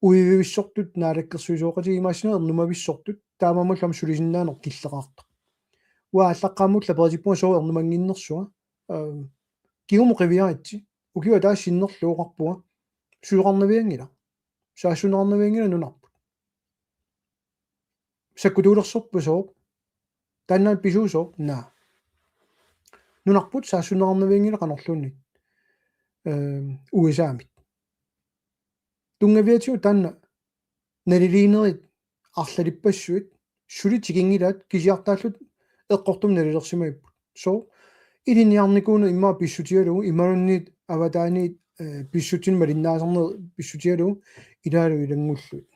uivivissortut naalakkersuisooqatigiit, imaassinnaavoq ernumavissortut, taamaammallu aamma sulisinnaaneq killeqartoq. Uanga aallaqqaammut aperitippunga sooq ernumannginnersunga, eh, kingumut qiviaritsi, ukioq ataaseq sinnerlugu oqarpunga, susoqarnavianngilaq. Saassunneqarnavianngilaq nunarput. Sakkutuulersorput sooq? Taanna pisuusoq? Naa. Nunarput saassunneqarnavianngilaq qanorluunniit. Ehm, U S A-mit. Tunngaviatigut taanna naliliinerit arlalippassuit suli tikinngilaat kisiartaalluta eqqortumik nalilersimagipput. Sooq? Ilinniarnikuuneq immaqa pissutigalugu imaluunniit avataaniit, eh, pissutsineq malinnaasarneq pissutigalugu ilaalu ilanngullugit.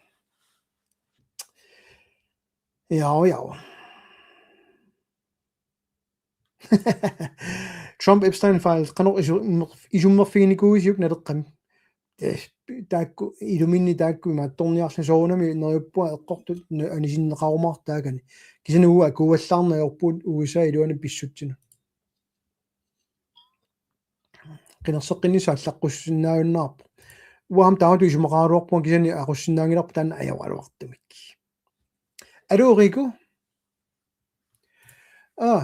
Jao, jao. Trump Epstein Files, qanoq isu-, isummerfiginikuuisiuk Naleqqami? Eh, taakku, iluminni taakku imaattorniarluni soorunami neriuppunga eqqortut n-, anisinneqarumaartaakani. Kisianni uagut akuuallaarneq ajorpugut U S A iluani pissutsinut. Qinerseqqinnissaq allaqqussinnaajunnaarpoq. Uanga taamatut isumaqaraluarpunga kisianni aqussinnaanngilarput taanna ajoraluartumik. Aluu, Riku? Aa,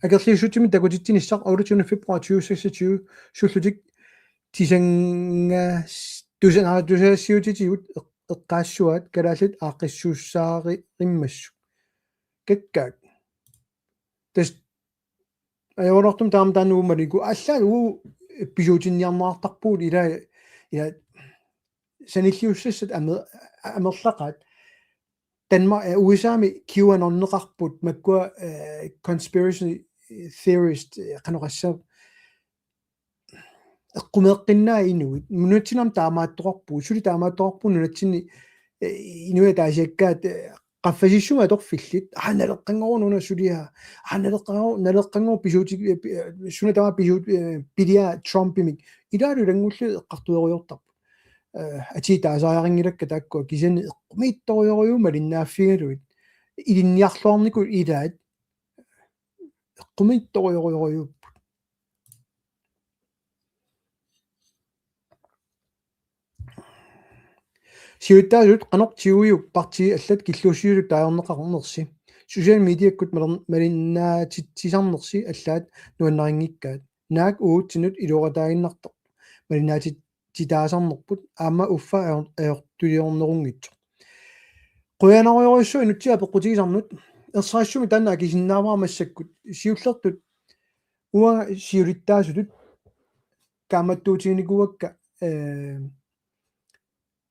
akerliussutsimik takutitsinissaq otteogtyvende februar tyve seksogtyve sullutik tisangas-, tusa-, tusagassiuutitigut eq-, eqqaassuaat kalaallit aaqqissuussaarimmassuk. Kakkaak. Tassa ajoraluartumik taama taanna uumaliku allaat uu pisuutinniarneqartarpugut ila, ila sanilliussassat amer-, amerlaqaat. Danmark, eh, U S A-mi QAnon-neqarput makkua, eh, conspiracy theorist, eh, qanoqassaaq eqqumeeqqinnaat inuit. Nunatsinni aamma taamaattoqarpugut, suli taamaattoqarpugut nunatsinni, eh, inuit ataasiakkaat, eh, qaffasissumik atorfillit. Aa, Naleqqanngooq una suliaa. Aa, Naleqqanngooq, Naleqqanngooq pisuuti-, eh, pi-, eh, suna tamaat pisuut-, eh, piliaa Trumpimik. Ilaalu ilanngullugit eqqartuerujoortarput. Eh, atii taasariaqanngilakka taakkua kisianni eqqumiitsorujorujuuvoq malinnaaffigalugit. Ilinniarluarnikut ilaat eqqumiitsorujorujorujuupput. Siulittaasut qanoq tiguiuk partiit allat killuussisullu taagorneqarnersi. Social mediakkut maler-, malinnaatitsisarnersi allaat nuannarinngikkaat. Naak uagutsinnut iluaqutaaginnartarput. Malinnaatit-, titaasarnerput aamma uffa ajor-, ajortuliornerunngitsoq. Qujanarujorujussuaq Inutsiaq peqqutigisannut. Ersarissumik taanna akisinnaavara massakkut. Siullertut uanga siulittaasutut kaammattuutiginikuuakka, eh,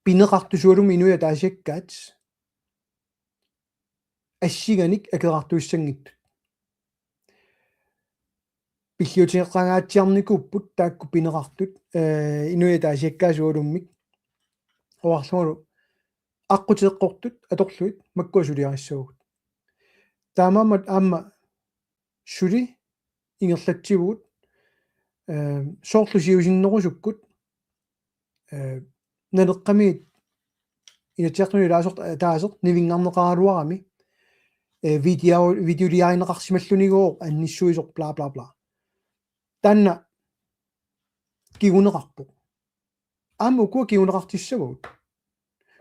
pineqartut sualummik inuit ataasiakkaat assiganik akerartuissanngitsut. Pilliutigeqqangaatsiarnikuupput taakku pineqartut, eh, inuit ataasiakkaat sualummik. Oqarlungalu aqqut eqqortut atorlugit makkua suliarissavagut. Taamaammat aamma suli ingerlatsivugut Soorlu siusinnerusukkut Naleqqami Inatsisartuni ilaasortaq ataaseq nivinngarneqaraluarami video videoliarineqarsimallunigooq annissuisoq bla bla bla. Taanna kinguneqarpoq. Aamma ukua kinguneqartissavagut.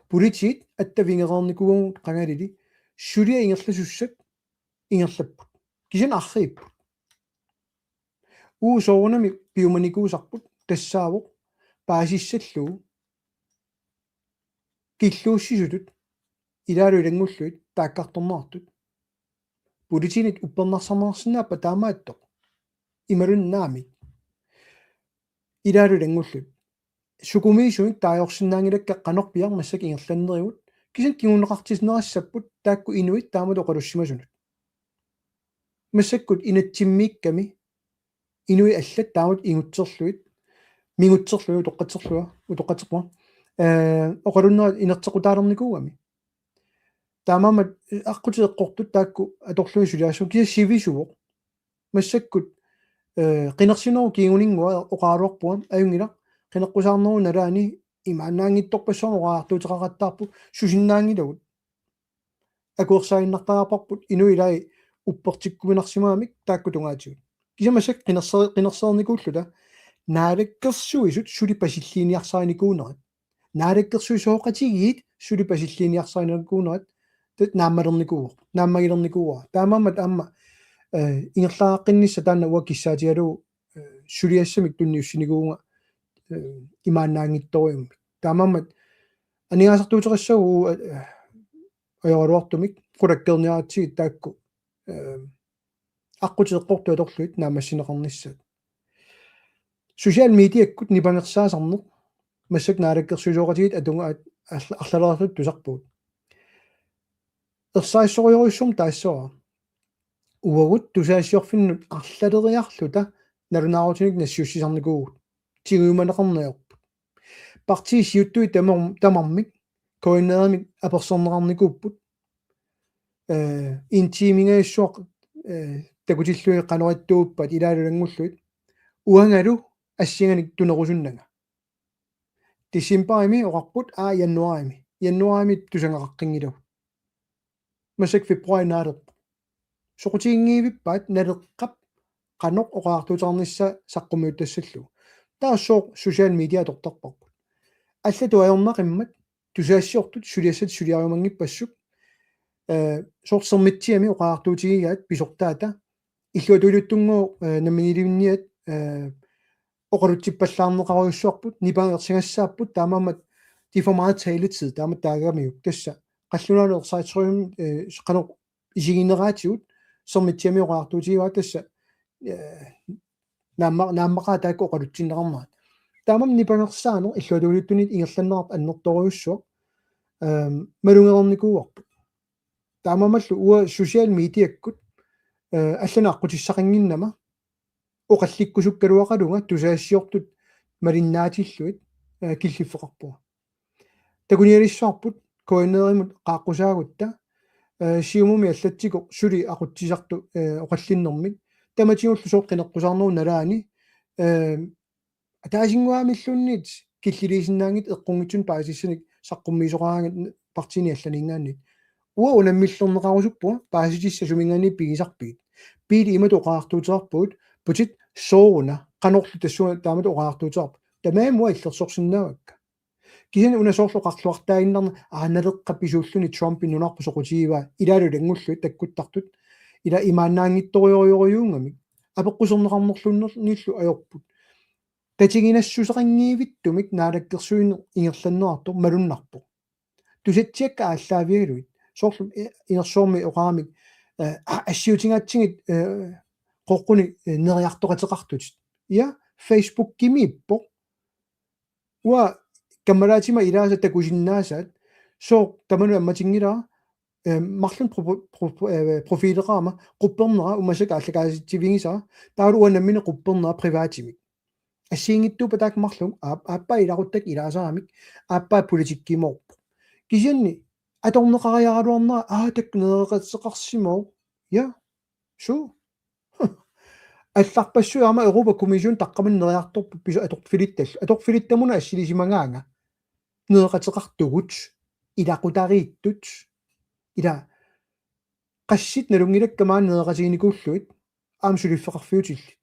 Politiit attavigereernikuugut qangalili suliat ingerlasussat ingerlapput. Kisianni arriipput. Uagut soorunami piumanikuusarput tassaavoq paasissallugu killuussisutut ilaalu ilanngullugit taakkartorneqartut. Politiinit uppernarsarneqarsinnaappat taamaattoq. Imaluunniit naamik. Ilaalu ilanngullugit. Sukumiisumik taagorsinnaanngilakka qanoq piaq massakkut ingerlanerigut. Kisianni kinguneqartinneqassapput taakku inuit taamatut oqalussimasunut. Massakkut inatsimmiikkami inuit allat taamatut ingutserlugit, mingutserlugit utoqqatserlunga, utoqqatserpunga. Ee, oqalunnerat inerteqqutaalernikuugami. Taamaammat aqqutit eqqortut taakku atorlugit suliassapput kisianni sivisuuvoq. Massakkut, ee, qinersinerup kinguninngua oqaraluarpunga ajunngilaq qineqqusaarnerup nalaani imaannaanngitsorpassuarnik oqariartuuteqaqattaarput susinnaanngilagut. Akuersaaginnartariaqarparput inuit ilaat uppertikkuminarsimagamik taakku tungaatigut. Kisianni massakkut qinerse-, qinersereernikuulluta Naalakkersuisut suli pasilliiniarsarinikuunerat. Naalakkersuisooqatigiit suli pasilliiniarsarinikuunerat tassa naammalernikuuvoq, naammagilernikuu. Taamaammat aamma, ee, ingerlaqqinnissaq taanna uanga kissaatigalugu, ee, suliassamik tunniussinikuuvunga, ee, imaannaanngitsorujummik. Taamaammat aningaasartuuteqassaaq uagut, ee, ajoraluartumik qulakkeerniaratsigit taakku, ee, aqqutit eqqortut atorlugit naammassineqarnissaat. Social mediakkut nipangersaasarneq massakkut naalakkersuisooqatigiit atungaat arl-, arlalereersut tusarpugut. Ersarissorujorujussuarmik taassavara. Uagut tusagassiorfinnut arlaleriarluta nalunaarutinik nassiussisarnikuuvugut. Tigujumaneqarneq ajorput. Partiit siuttui tamar-, tamarmik K N R-imik apersorneqarnikuupput. Ee, en timingajussuaq, ee, takutillugit qanoq ittuuppat ilaalu ilanngullugit. Uangalu assinganik tunerusunnanga. Decembarimi oqarput aa januarimi. Januarimi tusagaqaqqinngilaq. Massakkut februarimi naalerpoq. Soqutiginngivippaat Naleqqap qanoq oqariartuuteqarnissaa saqqummiuttassallugu. Taava sooq social media atortarparput. Allatut ajornaqimmat tusagassiortut suliassat suliariumanngippassuit, ee, sooq Sermitsiami oqariartuutigigaat pisortaata illuatungiliuttunngooq, ee, namminiilivinniat, ee, oqalutsippallaarneqarujussuarput, nipangersigassaapput, taamaammat de får meget taletid, taama taagamiuk, tassa. Qallunaanut ersaritsorujummik, ee, qanoq isigineraatigut, Sermitsiami oqariartuutigivaat tassa, ee, naamma-, naammaqaat taakku oqalutsinneqarnerat. Taamaammat nipangersaaneq illuatungiliuttunit ingerlanneqartoq annertoorujussuaq, ee, malugereernikuuarput. Taamaammallu uanga social mediakkut, ee, allanik aqqutissaqannginnama oqallikkusukkaluaqalunga tusagassiortut malinnaatillugit, ee, killiffeqarpunga. Takunialissavarput K N R-imut qaaqqusaagutta, ee, Siumumi allatsikkut suli aqutsisartut, ee, oqallinnermik. Tamatigullu sooq qineqqusaarnerup nalaani, ee, ataasinnguamilluunniit killiliisinnaanngitsut eqqunngitsunik paasisassanik saqqummiisoqaraangat partiini allaniingaanniit. Uanga unammillerneqarusuppunga paasitissat suminngaanniit pigisarpigit. Biili imatut oqariartuuteqarpugut, putit sooruna, qanorlu tassunga taamatut oqariartuuteqarpa. Tamarmik uanga illersorsinnaavakka. Kisianni una soorlu oqarluartaaginnarneq aa Naleqqap pisuulluni Trumpi nunarput soqutigivaa ilaalu ilanngullugit takkuttartut. Ila imaannaanngitsorujorujussuugamik. Apeqquserneqarnerluunniillu ajorput. Tatiginassuseqanngivittumik naalakkersuineq ingerlanneqartoq malunnarpoq. Tusatsiakka aallaavigalugit. Soorlu, ee, inersuarmi oqaramik, ee, a-, assiutigaatsigit, ee, qoqqunik, ee, neriartoqateqartutit. Ja, Facebookimiippoq. Uanga kammalaatima ilaasa takusinnaasaat. Sooq tamanut ammatinngilara, ee, marlunnik pro-, pro-, ee, profileqarama, quppernera, umasakka aallakaatitsivigisara, taavalu uanga nammineq quppernera privatimik. Assigiinngitsuuppat taakku marluk, aap-, aappaa ilaquttakka ilaasaramik, aappaa politikkimoorpoq. Kisianni, atorneqariaraluarnera, aa, taakku nereqateqarsimavoq. Ja, suu. Allarpassuit aamma Europa Kommission taqqamani neriartorput pisoq atorfilittallu. Atorfilittamuna assilisimagaanga. Nereqateqartugut, ilaqutariittut, ila qassit nalunngilakka maani nereqatiginikuullugit, aamma suliffeqarfiutillit.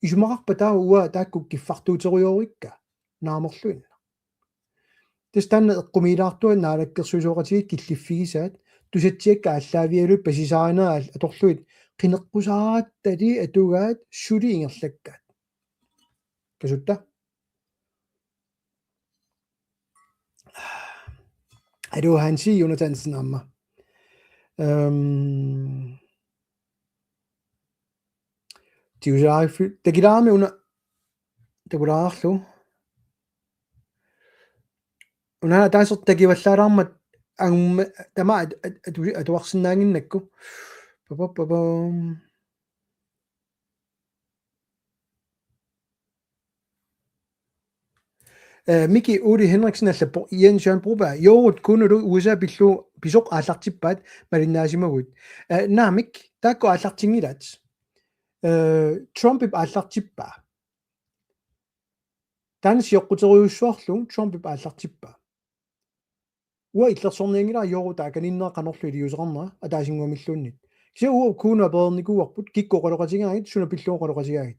Isumaqarpa taava uanga taakku kiffartuuterujoorikka, naamerluinnaq. Tassa taanna eqqumiilaartua naalakkersuisooqatigiit killiffigisaat, tusatsiakka aallaavigalugit pasisaarineraat atorlugit, qineqqusaarattali atugaat suli ingerlakkaat. Kasutta? Aluu Hansi Jonathansen aamma. Øhm, Tiusaafi, takilaarami una, takulaarlu. Una taaser takivallaalaarmat angumma tama at-, at-, atu-, atuarsinnaannginnakku. Papapapam. Eh, Miki Uli Henriksen allappoq Jens Jørgen Broberg. Joorut Kunulu U S A pillugu pisoq aallartippaat malinnaasimaguit. Eh, naamik, taakku aallartinngilaat. Eh, Trumpip aallartippaa. Taanna sioqquterujussuarlugu Trumpip aallartippaa. Uanga illersornianngilara Joorut taakaniinnera qanorlu iliuuseqarnera ataasinnguamilluunniit. Kisianni uagut Kuno apereernikuuarput kikkut oqaloqatigaagit, suna pillugu oqaloqatigaagit.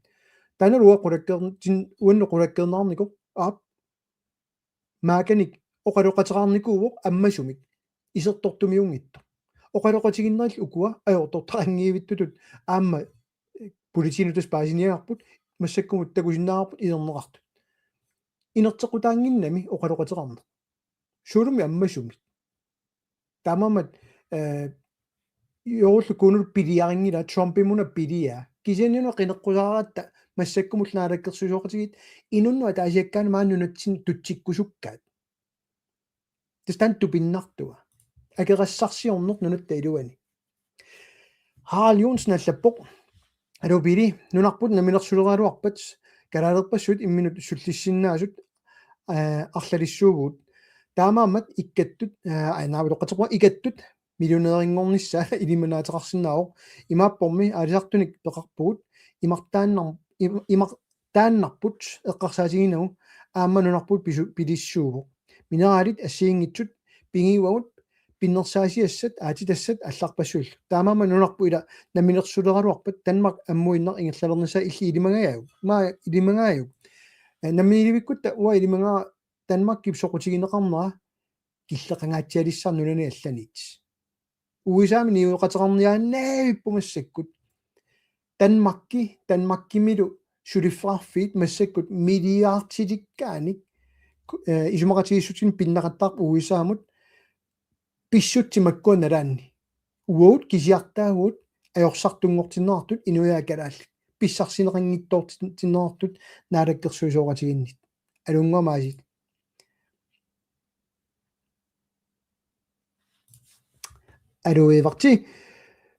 Taannalu uanga qulakkeer-, tin-, uannut qulakkeerneqarnikoq, aap. Maakanik oqaloqateqarnikuuvoq ammasumik. Isertortumiunngitsoq. Oqaloqatiginnerillu ukua ajortortaqanngivittutut aamma, eh, politiinut tassa paasiniagarput, massakkumut takusinnaavarput iserneqartut. Inerteqqutaannginnami oqaloqateqarneq. Suulumi ammasumik. Taamaammat, eh, Joorullu Kunulu piliarinngilaat, Trumpimuna piliaa. Kisianni una qineqqusaaratta massakkumullu naalakkersuisooqatigiit inunnut ataasiakkaanut maani nunatsinni tutsikkusukkaat. Tassa taanna tupinnartua. Akeqassarsiorneq nunatta iluani. Harald Johnsen allappoq. Aluu Pele, nunarput namminersuleraluarpat, kalaalerpassuit imminut sullissinnaasut, eh, arlalissuuvugut. Taamaammat ikkattut, eh, ai, naavitoqqaterpunga, ikkattut millionærinngornissaa ilimanaateqarsinnaavoq. Imaappormi aalisartunik peqarpugut, imartaannar-, im-, imartaannarput eqqarsaatiginagu aamma nunarput pisu-, pilissuuvoq. Mineralit assigiinngitsut pigiuagut pinnersaasiassat aatsitassat allarpassuillu. Taamaammat nunarput ila namminersuleraluarpat Danmark ammuinnaq ingerlalernissaa illit ilimagaajuk. Maa ilimagaajuk. Eh, namminiilivikkutta uanga ilimagaara Danmarkip soqutigineqarnera killeqangaatsialissara nunani allaniit. U S A-mi niueqateqarniaannaavippoq massakkut. Danmarki, Danmarkimilu suliffeqarfiit massakkut milliardilikkaanik, eh, isumaqatigiissutsinni pinnaqattaarput U S A-mut pissutsit makkua nalaanni. Uagut kisiartaagut ajorsartunngortinneqartut inuiaat kalaallit. Pissarsineqanngitsoortinneqartut naalakkersuisooqatigiinnit. Alunnguamik aasiit. Aluu Everti,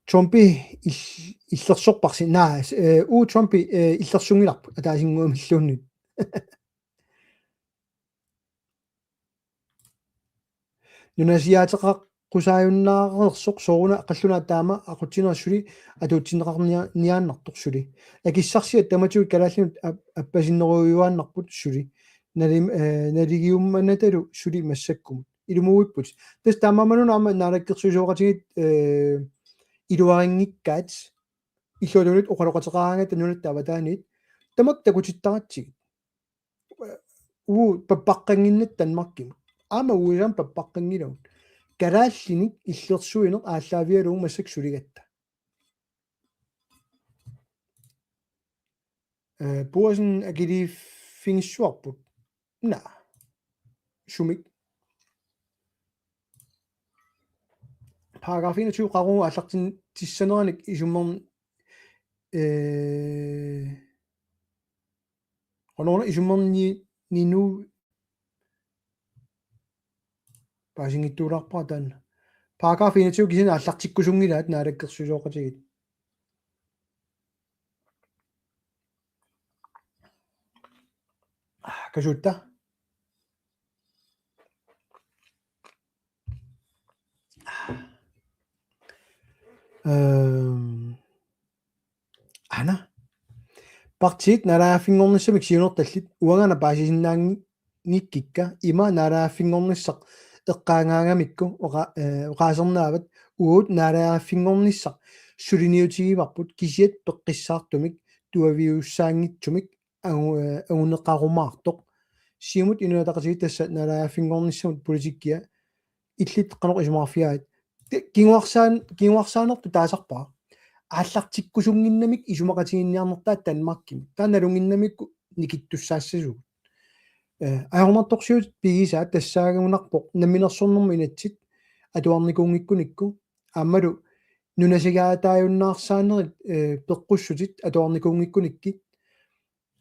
Trumpi il-, illersorparsi. Naa, eh, uu Trumpi, eh, illersunngilarput, ataasinnguamilluunniit. Nunasiaateqaqqusaajunnaarersoq sooruna qallunaat taama aqutsineq suli atuutsinneqarnia-, niaannartoq suli. Akissarsiat tamatigut kalaallinut ap-, appasinnerujuaannarput suli. Nalim-, eh, naligiummanatalu suli massakkumut. Ilumuuipput. Tassa taamaammat una aamma naalakkersuisooqatigiit, eh, iluarinngikkaat illuatunit oqaloqateqaraangatta nunatta avataaniit. Tamakku takutittaratsigit. Uu pappaqqannginnatta Danmarkimut. Aamma U S A-mut pappaqqanngilagut. Kalaallinik illersuineq aallaavigalugu massakkut suligatta. Eh, Puasen akiliiffigissuarput. Naa. Sumik. Paragraf enogtyve qaqugu aallartinnissaneranik isummer-, eh, Qanoruna isummerni-, ninu paasinngitsuulaarpara taanna. Paragraf enogtyve kisianni aallartikkusunngilaat naalakkersuisooqatigiit. Ah, kasuutta. Øhm, Anna? Partiit naalagaaffinngornissamik siunertallit uangaana paasisinnaanngikkikka ima naalagaaffinngornissaq eqqaagaagamikku oqa-, eh, oqaasernaavat uagut naalagaaffinngornissaq suliniutigivarput kisiat peqqissaartumik tuaviussaanngitsumik angu-, eh, anguneqarumaartoq. Siumut Inuit Ataqatigiit tassa naalagaaffinngornissamut politikkia illit qanoq isumaqarfigaat? Te-, kinguarsaan-, kinguarsaanertut taasarpara. Aallartikkusunnginnamik isumaqatiginninniarnertaa Danmarkimi. Taanna nalunnginnamikku nikittussaassasugut. Eh, ajornartorsiut pigisaat tassaagunarpoq namminersornermut inatsit atuarnikuunngikkunikku aammalu nunasigaataajunnaarsaannerit, eh, peqqussutit atuarnikuunngikkunikkit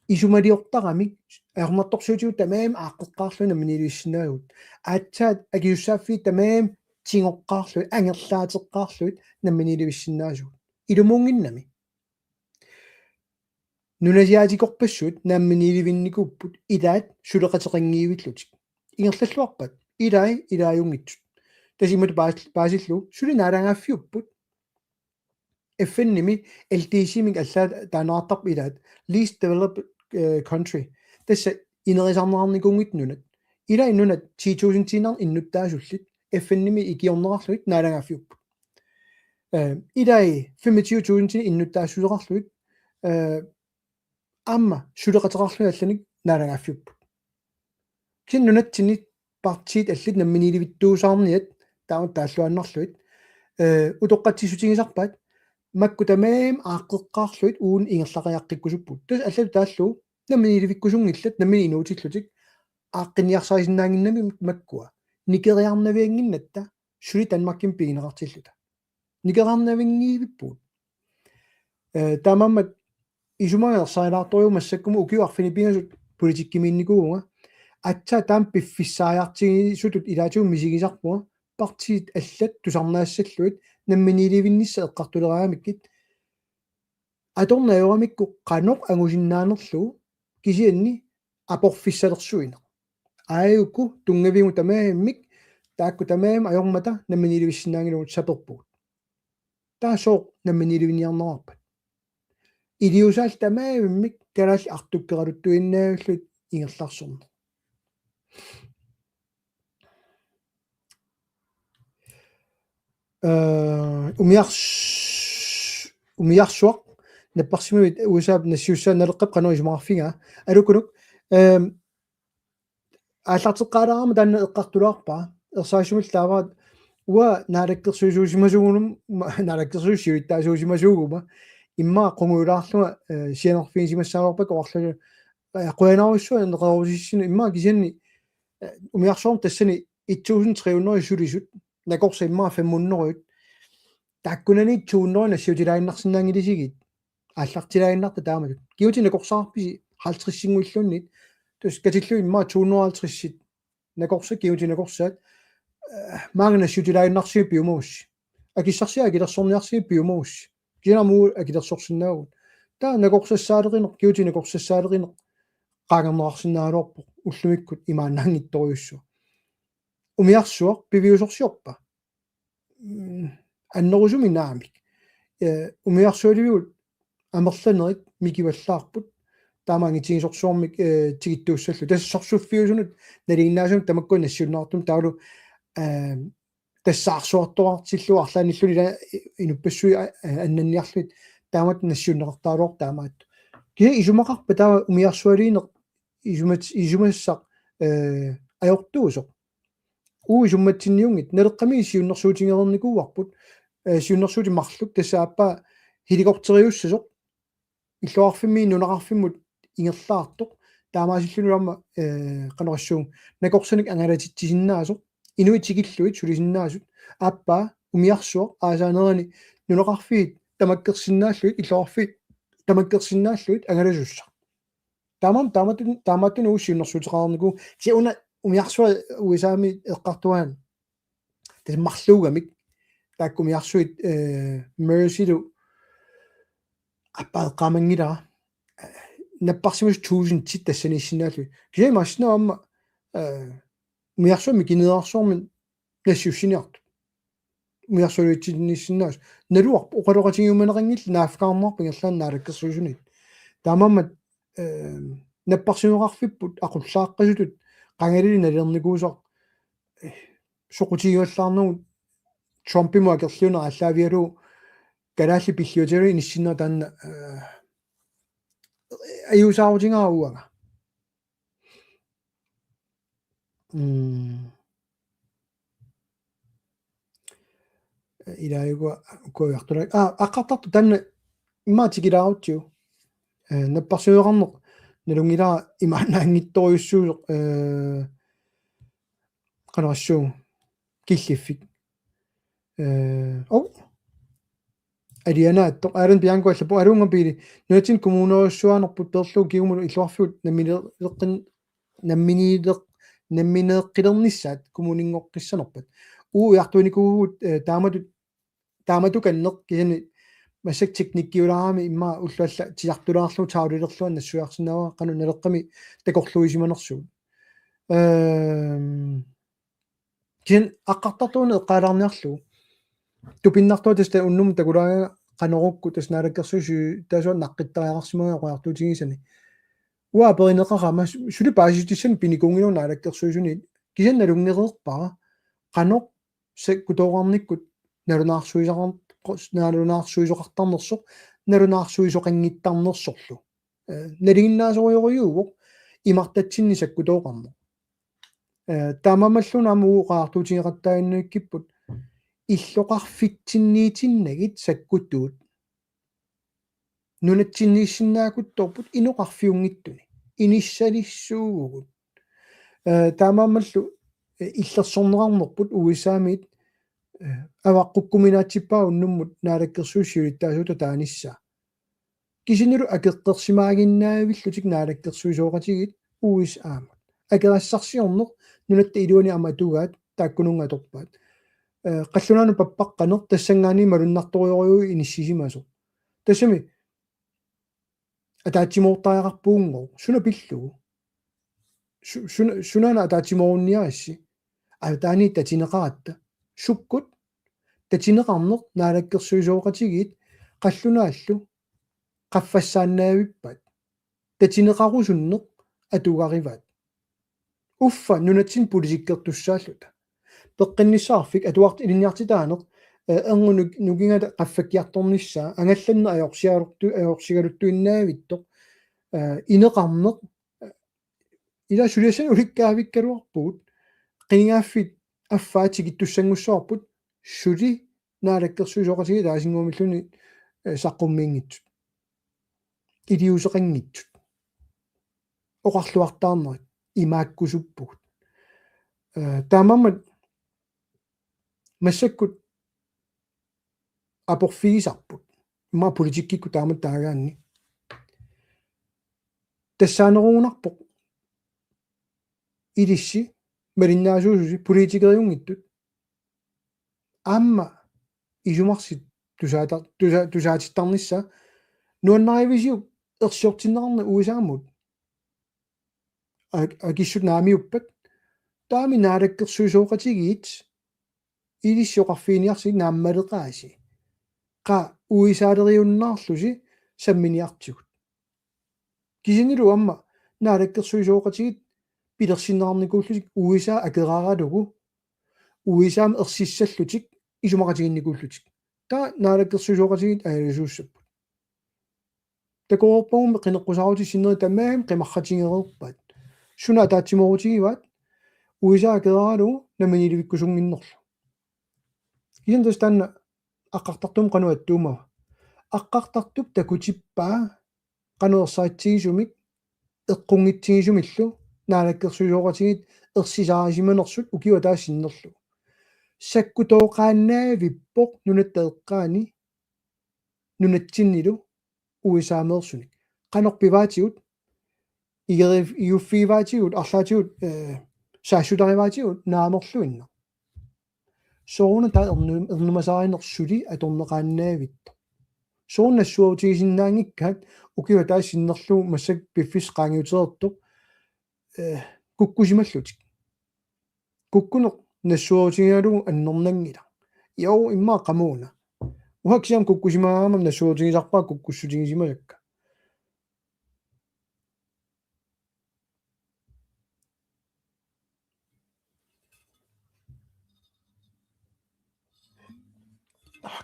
isumaliortaramik ajornartorsiutigut tamarmik aaqqeqqaarlugit namminiilivissinnaasagut. Aatsaat akisussaaffiit tamarmik tigoqqaarlugit, angerlaateqqaarlugit namminiilivissinnaasugut. Ilumuunnginnami. Nunasiaatikorpassuit namminiilivinnikuupput ilaat suleqateqanngivillutik. Ingerlalluarpat ilai ilaajunngitsut. Tassa imatut paas-, paasillugu suli naalagaaffiupput. F N-imi L D C-mik allaat taaneqartarpoq ilaat least developed, eh, country. Tassa inerisarneqarnikuunngitsut nunat. Ilai nunat ti tusindiinnarnik innuttaasullit F N-imi ikiorneqarlugit naalagaaffiupput. Eh, ilai femogtyve tusindinik innuttaassuseqarlugit, eh, aamma suleqateqarlugit allanik naalagaaffiupput. Kisianni nunatsinni partiit allat namminiilivittuusaarniat taama taalluaannarlugit, eh, utoqqatsissutigisarpaat makku tamarmik aaqqeqqaarlugit uunga ingerlaqiaqqikkusupput. Tassa allatut taallugu namminiilivikkusunngillat nammineq inuutillutik aaqqinniarsarisinnaannginnamik makkua. Nikeriarnaviannginnatta suli Danmarkimut pigineqartilluta. Nikeriarnavinngivippugut. Eh, taamaammat isumaga ersarilaartorujuuvoq massakkumut ukiut arfineq-pingasut politikkimiinnikuuvunga. Aatsaat taama piffissaajartigisutut ilaatigut misigisarpunga partiit allat tusarnaassallugit namminiilivinnissaq eqqartuleraangamikkit atorneq ajoramikku qanoq angusinnaanerlugu kisianni aporfissalersuineq. Aajuku tunngavigut tamarmik taakku tamarmik ajormata namminiilivissinnaanngilagut saperpugut. Taava sooq namminiiliviniarnerarpat? Iliuusaallu tamarmik kalaallit artukkeraluttuinnavillugit ingerlarsorneq. Eh, umiars-, umiarsuaq napparsimmavit U S A-p nassiussaa Naleqqap qanoq isumaqarfigaa? Alukunuk, ehm, aallarteqqaalaarama taanna eqqartulaarpara. Ersarissummillu taava uanga naalakkersuisuusimasuuguma, ma-, naalakkersuisuusiuittaasuusimasuuguma. Immaqa qungujulaarlunga, eh, sianerfigisimassagaluarpakka oqarlunga, eh, qujanarujussuaq neqeroorutissinnut immaqa kisianni, eh, umiarsuarmi tassani et tusind tre hundrede sulisut, nakorsat immaqa fem hundrede. Taakkunani to hundrede nassiutilaaginnarsinnaanngilasigit. Aallartilaaginnarta taamatut. Kigutit nakorsaqarpisi halvtredsinnguilluunniit? Tassa katillugit immaqa to hundrede og halvtreds nakorsat, kigutit nakorsaat. Eh, maanga nassiutilaaginnarsigit piumagussi. Akissarsiat akilersorniarsigit piumagussi. Kisianni aamma uagut akilersorsinnaavugut. Taava nakorsassaaleqineq, kigutit nakorsassaaleqineq qaangerneqarsinnaagaluarpoq ullumikkut imaannaanngitsorujussuaq. Umiarsuaq piviusorsiorpa? Mm, annerusumik naamik. Eh, umiarsualivigut amerlanerit mikivallaarput. Taama angitigisorsuarmik, eh, tikittuussallugu. Tassa sorsuffiusunut nalinginnaasunut tamakkua nassiunneqartumik taavalu, eh, tassaarsuartoqartillugu arlaannilluunniit ila inuppassuit, eh, annanniarlugit taamatut nassiunneqartaraluarput taamaattut. Kisianni isumaqarpa taava umiarsualiineq isumat-, isumassaq, eh, ajortuusoq? Uagut isummatsinniunngitsut, Naleqqami siunnersuutigereernikuuarput, eh, siunnersuutit marluk, tassa aappaa helikopteriussasoq, illoqarfimmi nunaqarfimmut ingerlaartoq, taamaasillunilu aamma, eh, qanoq oqassuunga, nakorsanik angalatitsisinnaasoq, inuit tikillugit sulisinnaasut, aappaa umiarsuaq aasaanerani nunaqarfiit tamakkersinnaallugit, illoqarfiit tamakkersinnaallugit angalasussaq. Taamaam-, taamatun-, taamaattunik uagut siunnersuuteqareernikuuvoq. Kisianni una umiarsuaq U S A-mi eqqartugaanni. Tassa marluugamik. Taakku umiarsuit, eh, Mercylu aappaa eqqaamanngilara. Eh, napparsimasut tusindit tassaniissinnaallugit. Kisianni imaassinnaavoq aamma, eh, umiarsuarmi kinguneqarsuarmi nassiussiniartut. Umiarsualiutsinniissinnaasut. Naluarput oqaloqatigiumaneqanngillat naaffigaarneqarput ingerlaannaq naalakkersuisuniit. Taamaammat, eh, napparsimmaveqarfipput aqullaaqqasutut qangalili nalilernikuusara, eh, soqutigivallaarnagu Trumpimut akerliuneq aallaavigalugu kalaallit pilliutigalugit inissinnera taanna, eh, ajuusaarutigaara uanga. Mm. Ilaajuku kuaviartula. Ah, aqqartartut taanna immaqa tikilaarutsigu. Eh, napparsimmaveqarneq nalunngilara imaannaanngitsorujussuusoq, eh, qanoq oqassuunga killiffik. Eh, oh. Alianaattoq, Aaron Bianco allappoq, aluunga piili. Nunatsinni kommunerujussuarnerput peerlugu kingumut illoqarfiup namminiileqqin-, namminiileq-, nammineeqqilernissaat kommuninngooqqissanerpat. Uagut ujartuinikuuvugut, eh, taamatut, taamatukanneq kisianni massakkut teknikkiulaarami immaqa ullut allat titartulaarlugu taarulilerlunga nassuiarsinnaavara qanoq Naleqqami takorluuisimanersugut. Ehm, Kisianni aqqartartuuneq eqqaalaarniarlugu. Tupinnartoq tassa unnummut takulaarama qanorukkut tassa naalakkersuisut tassani naqqittariaqarsimagaat oqariartuutigisani. Uanga aperineqarama su-, suli paasissutissani pinikuunngilara naalakkersuisunit. Kisianni nalunngereerpara qanoq sakkutooqarnikkut nalunaarsuisaqar-, nalunaarsuisoqartarnersoq, nalunaarsuisoqanngittarnersorlu. Eh, nalinginnaasorujorujuuvoq imartatsinni sakkutooqarneq. Eh, taamaammalluunniit aamma uagut oqariartuutigeqattaaginnavikkipput illoqarfitsinniitinnagit sakkutuut. Nunatsinniissinnaakutsoorput inoqarfiunngitsuni. Inissalissuuvugut. Eh, taamaammallu, eh, illersorneqarnerput U S A-miit, eh, avaqqukkuminaatsippaa unnummut naalakkersuisut siulittaasuuta taanissaa. Kisiannilu akeqqersimaaginnaavillutik naalakkersuisooqatigiit U S A-mut. Akerassarsiorneq nunatta iluani aamma atugaat taakkununnga atorpaat. Eh, qallunaanut pappaqqaneq tassanngaanniit malunnartorujorujuuvoq inissisimasoq. Tassami ataatsimoortariaqarpugunngooq, suna pillugu? Su-, suna, sunaana ataatsimoorunniaritsi? Avataaniit tatineqaratta. Sukkut? Tatineqarneq naalakkersuisooqatigiit qallunaallu qaffassaannaavippaat. Tatineqarusunneq atugarivaat. Uffa nunatsinni politikkertussaalluta. Peqqinnissaqarfik atuartut ilinniartitaaneq, eh, erngup nuk-, nukingata qaffakkiartornissaa, angallanneq ajorsigaluttu-, ajorsigaluttuinnavittoq, eh, ineqarneq, eh, ila suliassat ulikkaarvikkaluarpugut, qinigaaffik affaa tikittussanngussavarput, suli naalakkersuisooqatigiit ataasinnguamilluunniit, eh, saqqummiinngitsut. Iliuuseqanngitsut. Oqarluartaarnerit imaakkusuppugut. Eh, taamaammat massakkut aporfigisarput. Immaqa politikkikkut taamatut taagaanni. Tassaanerugunarpoq ilissi malinnaasuususi politikeriunngitsut. Aamma isumarsi tusaata-, tusa-, tusaatittarnissaa nuannarivisiuk ersiortinneqarneq U S A-mut. Ak-, akissut naamiuppat. Taama naalakkersuisooqatigiit ilissi oqarfiginiarsigit naammaleqaasi. Qaa U S A-leriunnaarlusi samminiartigut. Kisiannilu aamma naalakkersuisooqatigiit pilersinneqarnikuullutik U S A akeraaralugu U S A-mi ersissallutik isumaqatigiinnikuullutik. Taava naalakkersuisooqatigiit ajalusuussapput. Takoreerpagummi qineqqusaarutissat sinneri tamarmik qimarratigereerpaat. Suna ataatsimoorutigivaat? U S A akeraaralugu namminiilivikkusunnginnerlu. Kisianni tassa taanna aqqartartumik qanoq attuumava. Aqqartartup takutippaa qanoq ersaritsigisumik eqqunngitsigisumillu naalakkersuisooqatigiit ersisaarisimanersut ukiup ataatsip sinnerlugu. Sakkutooqaannavippoq nunatta eqqaani nunatsinnilu U S A-meersunik. Qanoq pivaatigut, igeri-, iguffigivaatigut, arlaatigut, eh, saassutarivaatigut, naamerluinnaq. Sooruna taava ernu-, ernumasaarineq suli atorneqaannavittoq. Sooruna nassuerutigisinnaanngikkaat ukiup ataatsip sinnerlugu massakkut piffissaq qaangiutereertoq, eh, kukkusimallutik. Kukkuneq nassuerutigigalugu annernanngilaq. Jo, immaqa qamuuna. Uanga kisianni kukkusimagaangama nassuerutigisarpara kukkussutigisimasakka.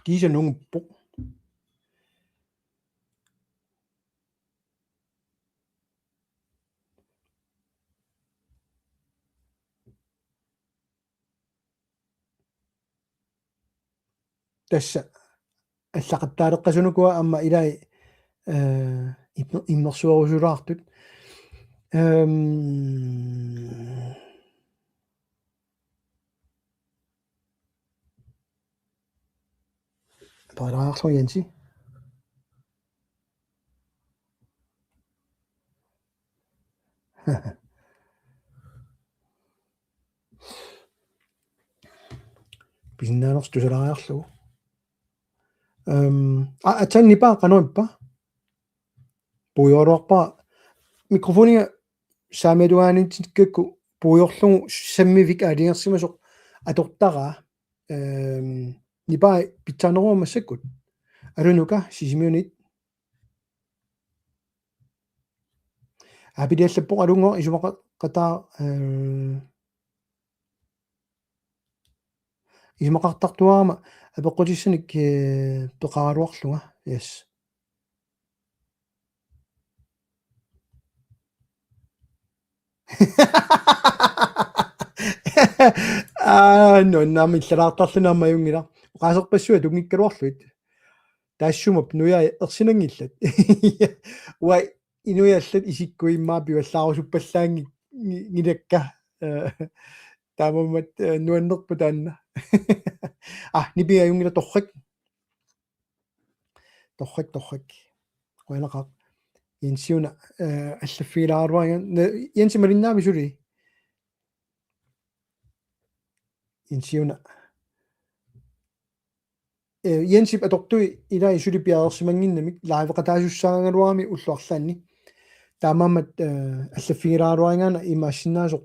Kiisa nunguppoq. Tassa allaqattaaleqqasunukua aamma ilai, eh, imme-, immersuerusulaartut. Ehm, Paalaarlu Jensi. Pisinnaanersoq tusalaariarlugu. Ehm, a-, atsannipa qanoq ippa? Puigoruarpa mikrofoniga saamiatungaaniitsikkakku puigorlugu sammivik aalajangersimasoq atortaraa. Ehm, nipai pitsaaneruvoq massakkut. Alunuka Sisimiunit. Apiliallappoq alunngooq isumaqataa, eh, isumaqartartuarama apeqqutissanik, eh, peqaraluarlunga. Yes. Aa, no, naamik illalaartarluni aamma ajunngilaq. Oqaaserpassuit atunngikkaluarlugit. Taassuma nujai ersinanngillat. Uanga inuit allat isikkuit immaqa piuallaarusuppallangi-, ngi-, ngilakka. Eh, taamaammat, eh, nuannerpoq taanna. Ah, nipi ajunngilaq torrak. Torrak, torrak. Qujanaqaaq. Jensiuna, eh, allaffigilaaruariga. Ne-, Jensi malinnaavi suli? Jensiuna. Eh, Jensip atortui ilai suli piareersimannginnamik liveqataasussaagaluarami ullut arlaanni. Taamaammat, eh, allaffigilaaruarigaana imaassinnaasoq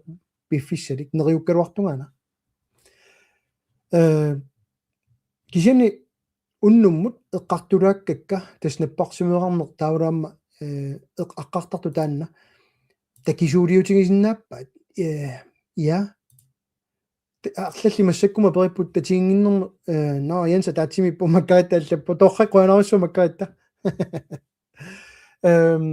piffissalik neriukkaluartungaana. Eh, kisianni unnummut eqqartulaakkakka tassa napparsimmaveqarneq taavalu aamma, eh, eq-, eqqartartoq taanna takisuuliutigisinnaappaat. Eh, ja. Te-, arlallit massakkut aperipput tatiginnginnermut, eh, nå, Jens ataatsimiippoq makkaritta allappoq. Torrak qujanarsuaq makkaritta. Ehm,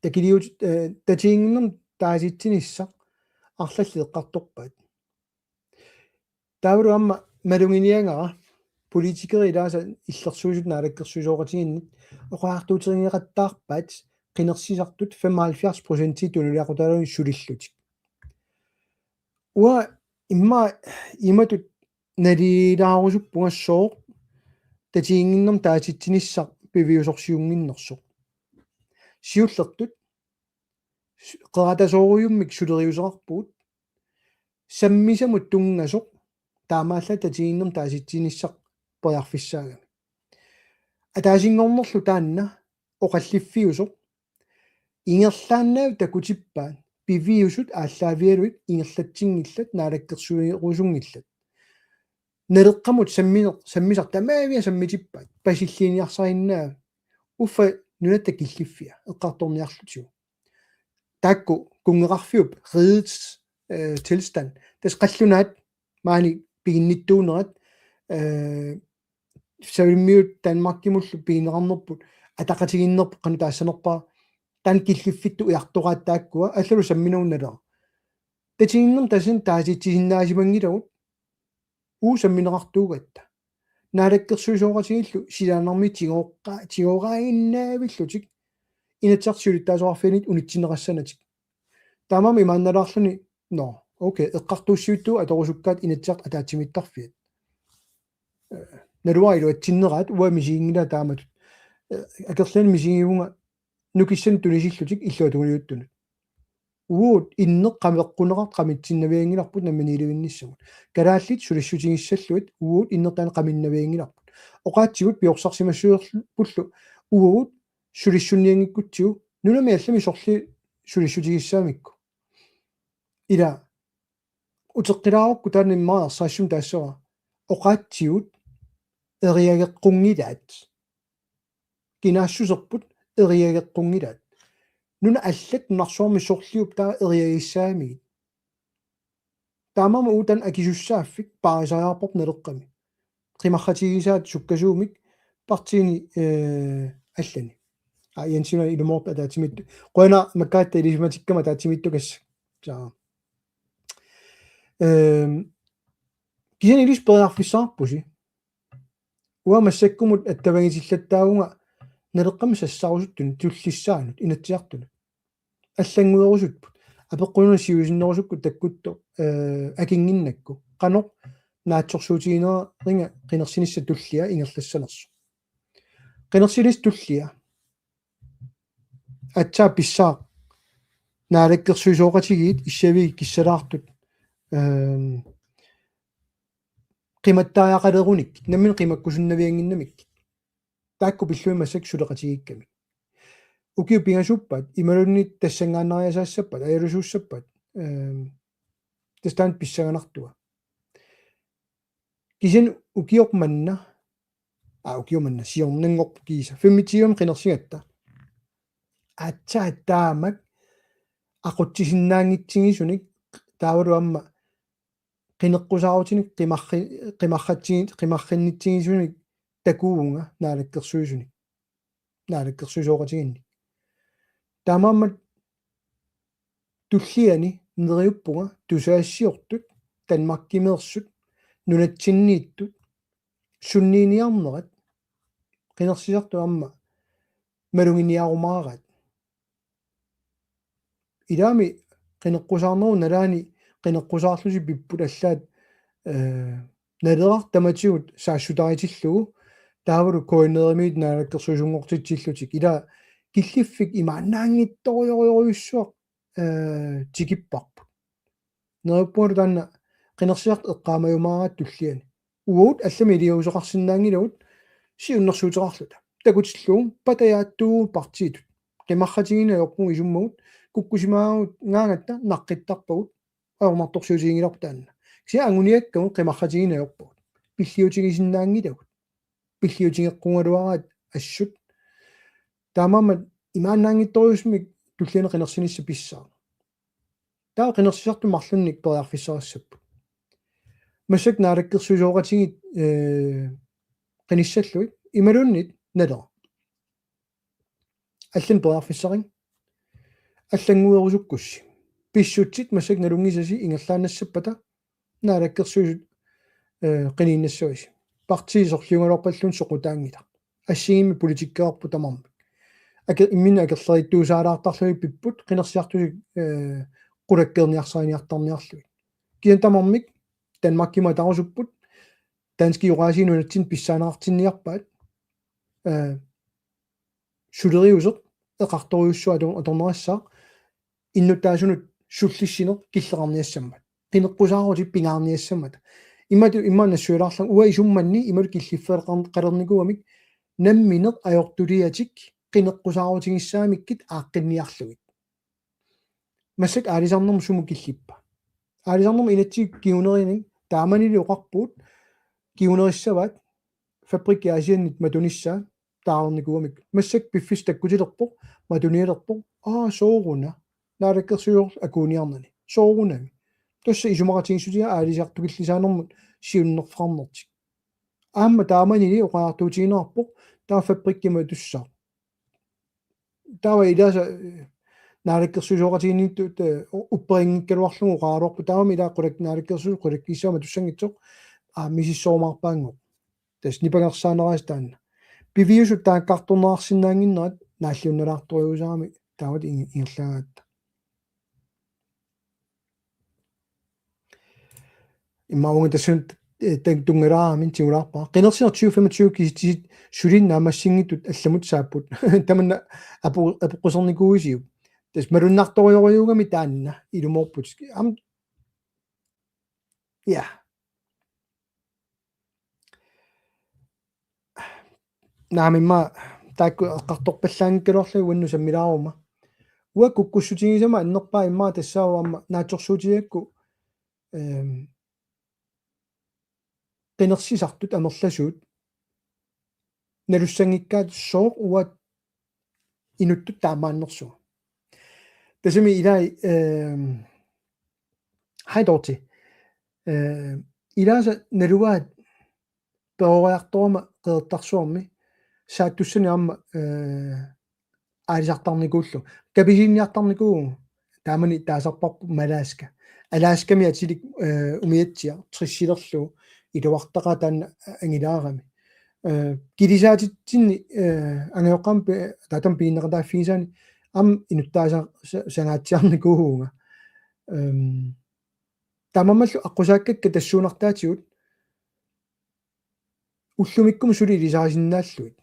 takiliut-, eh, tatiginnginnermut taasitsinissaq arlallit eqqartorpaat. Taavalu aamma maluginiagara politikerit ilaasa illersuisut naalakkersuisooqatigiinnit oqariartuuteqattaarpaat qinersisartut femoghalvfjerds procent tunuliaqutaaluni sulillutik. Uanga immaqa imatut nalilaarusuppunga sooq tatiginnginnermut taasitsinissaq piviusorsiunnginnersoq. Siullertut qeratasoorujummik suleriuseqarpugut. Sammisamut tunngasoq taamaallaat tatiginnginnermut taasitsinissaq periarfissaagami. Ataasinngornerlu taanna oqalliffiusoq ingerlaannaq takutippaat piviusut aallaavigalugit ingerlatsinngillat naalakkersuisunngillat. Naleqqamut samminer-, sammisaq tamaavimmi sammitippaat pasilliniarsarinnaavik uffa nunatta killiffia eqqartorniarlutigu. Taakku kunngeqarfiup rigets, eh, tilstand. Tassa qallunaat maani piginnittuunerat, eh, Savalimmiut Danmarkimullu pigineqarnerput, ataqatigiinnerput qanoq taassanerpara, taanna killiffittut ujartoraat taakkua, allalu samminerunnaler. Tatiginnginnermut tassani taasitsisinnaasimanngillat, uagut sammineqartuugatta. Naalakkersuisooqatigiillu silaannarmiit tigooqqa-, tigooraaginnaavillutik Inatsisartut siulittaasoqarfianit unitsinneqassanatik. Taamaammat imaannalaarluni, nå, okay, eqqartuussivittugut atorusukkaat Inatsisartut ataatsimiittarfiat. Eh, naluara iluatsinneraat, uanga misiginngilara taamatut. Eh, akerlianik misigivunga nukissanik tunisillutik illuatungiliuttunut. Uagut inneq qameqquneqartoq qamitsinnavianngilarput namminiilivinnissamut. Kalaallit sulissutigissallutik uagut inneq taanna qaminnavianngilarput. Oqaatsigut piorsarsimassuserpullu uagut sulissunnianngikkutsigu nunami allami sorliit sulissutigissagamikku. Ila uteqqilaarakku taanna immaqa ersarissumik taassavara. Oqaatsigut eriageqqunngilaat. Kinaassuserput eriageqqunngilaat. Nunat allat nunarsuarmi sorliup taava eriagissagamigit. Taamaammat uagut taanna akisussaaffik paarisariaqarparput Naleqqami. Qimarratigisaat sukkasuumik partiini, eh, allani. Aa, Jensiuna ilumoorpoq ataatsimiittoq. Qujanaq Makaatta ilisimatikkama ataatsimiittoq kassa. Saa. Ehm, kisianni ilissi periarfissaqarpusi. Uanga massakkumut attavigitsillattaavunga Naleqqami sassarusuttunut, tullissaanut, Inatsisartunut. Allannguerusupput. Apeqqununa siusinnerusukkut takkuttoq, eh, akinnginnakku. Qanoq naatsorsuutigineriga qinersinissap tullia ingerlassanersoq. Qinersinissap tullia. Aatsaat pissaaq. Naalakkersuisooqatigiit issaviit kissalaartut. Ehm, qimattariaqalerunik, nammineq qimakkusunnaviannginnamik. Taakku pillugit massakkut suleqatigiikkamik. Ukiut pingasuppat, imaluunniit tassanngaannariasaassappat, ajalusuussappat, ehm, tassa taanna pissanganartua. Kisianni ukioq manna, aa, ukioq manna, siornanngorpoq kiisa, femogtyvemi qinersigatta. Aatsaat taamak aqutsisinnaanngitsigisunik, taavalu aamma qineqqusaarutinik qimarri-, qimarratsigit-, qimarrinnitsigisunik takuuvunga naalakkersuisunik. Naalakkersuisooqatigiinnik. Taamaammat tulliani neriuppunga tusagassiortut, Danmarkimeersut, nunatsinniittut, sunniiniarnerat, qinersisartut aamma maluginiarumaaraat. Ilaami qineqqusaarnerup nalaani qineqqusaarlutik pipput allaat, eh, Naleraq tamatigut saassutaritillugu taavalu K N R-imiit naalakkersuisunngortitsillutik. Ila killiffik imaannaanngitsorujorujussuaq, eh, tikipparput. Neriuppungalu taanna qinersisartut eqqaamajumaaraat tulliani. Uagut allamik iliuuseqarsinnaanngilagut siunnersuuteqarluta. Takutillugu patajaattuugut partiitut. Qimarratigineq ajorpugut isummagut, kukkusimagaangatta naqqittarpagut, ajornartorsiutiginngilarput taanna. Kisianni anguniakkagut qimarratigineq ajorpagut. Pilliutigisinnaanngilagut. Pilliutigeqqugaluaraat assut. Taamaammat imaannaanngitsorujussuarmik tulliani qinersinissaq pissaaq. Taava qinersisartut marlunnik periarfissarissapput. Massakkut naalakkersuisooqatigiit, eh, qinissallugit imaluunniit Naleraq. Allanik periarfissarit. Allannguerusukkussi. Pissutsit massakkut nalunngisasi ingerlaannassappata naalakkersuisut, eh, qiniinnassavasi. Partiit sorliugaluarpalluunniit soqutaanngilaq. Assigiimmik politikkeqarput tamarmik. Ake-, imminut akerleriittuusaalaartarlugit pipput qinersisartutik, eh, qulakkeerniarsariniartarniarlugit. Kisianni tamarmik Danmarkimut atarusupput, danskit oqaasii nunatsinni pissaaneqartinniarpaat, eh, suleriuseq eqartorujussuaq ator-, atorneqassaaq, innuttaasunut sullissineq killeqarniassammat. Qineqqusaarutit pingaarniassammata. Imatut immaqa nassuialaarlanga uanga isummanni imatut killiffeqalernikuugamik nammineq ajortuliatik qineqqusaarutigissagamikku aaqqinniarlugit. Massakkut aalisarnermut sumut killippa? Aalisarnermut inatsit kingunerinik taamanili oqarpugut kingunerissavaat fabrikkit Aasiannit matunissaa taarnikuugamik. Massakkut piffissaq takkutilerpoq, matunialerpoq. Aa, sooruna. Naalakkersuisoq akuuniarnani. Soorunami. Tassa isumaqatigiissutigaaq aalisartukillisaanermut siunnerfeqarnertik. Aamma taamanili oqariartuutigineqarpoq, taava fabrikkit matussaaq. Taava ilaasa, eh, naalakkersuisooqatigiinniittut, eh, upperinngikkaluarlugu oqaraluarpoq, taavami ilaa qulak-, naalakkersuisut qulakkiissama tussanngitsoq, aa, misissorumaarpaanngooq. Tassa nipangersaaneraasi taanna. Piviusut taakkartorneqarsinnaannginnerat naalliunnalaartorujussuugami taamatut inge-, ingerlaagatta. Immaqa uunga tassunga, eh, tan-, tunngalaarami tigulaarpara. Qinersineq tyve femogtyve kisitsisit suli naammassinngitsut allamut saapput. Tamanna apo-, apeqqusernikuuisiuk. Tassa malunnartorujorujuugami taanna ilumoorput. Am-, ja. Naamimma taakku eqqartorpallaanngikkaluarlugit uannut sammilaaruma. Uanga kukkussutigisama annerpaaq immaqa tassaavoq aamma naatsorsuutigigakku, ehm, qinersisartut amerlasuut nalussanngikkaat sooq uanga inuttut taamaannersunga. Tassami ilai, ehm, hej Dorte. Eh, ilaasa nalugaat peroriartorama Qeqertarsuarmi saattussani aamma, eh, aalisartarnikuullugu. Kapisiliniartarnikuuvugut taamani taasarparput Malaaska. Alaskami atilik, eh, umiatsiaq tressilerlugu iluartaqaaq taanna angilaarami. Eh, kilisaatitsinni, eh, angajoqqaamik pi-, taatama piginneqataaffigisaani aamma inuttaasa-, sa-, sangaatsiarnikuuvunga. Ehm, taamaammallu aqqusaagakkakka tassuunartaatigut ullumikkumut suli ilisarisinnaallugit.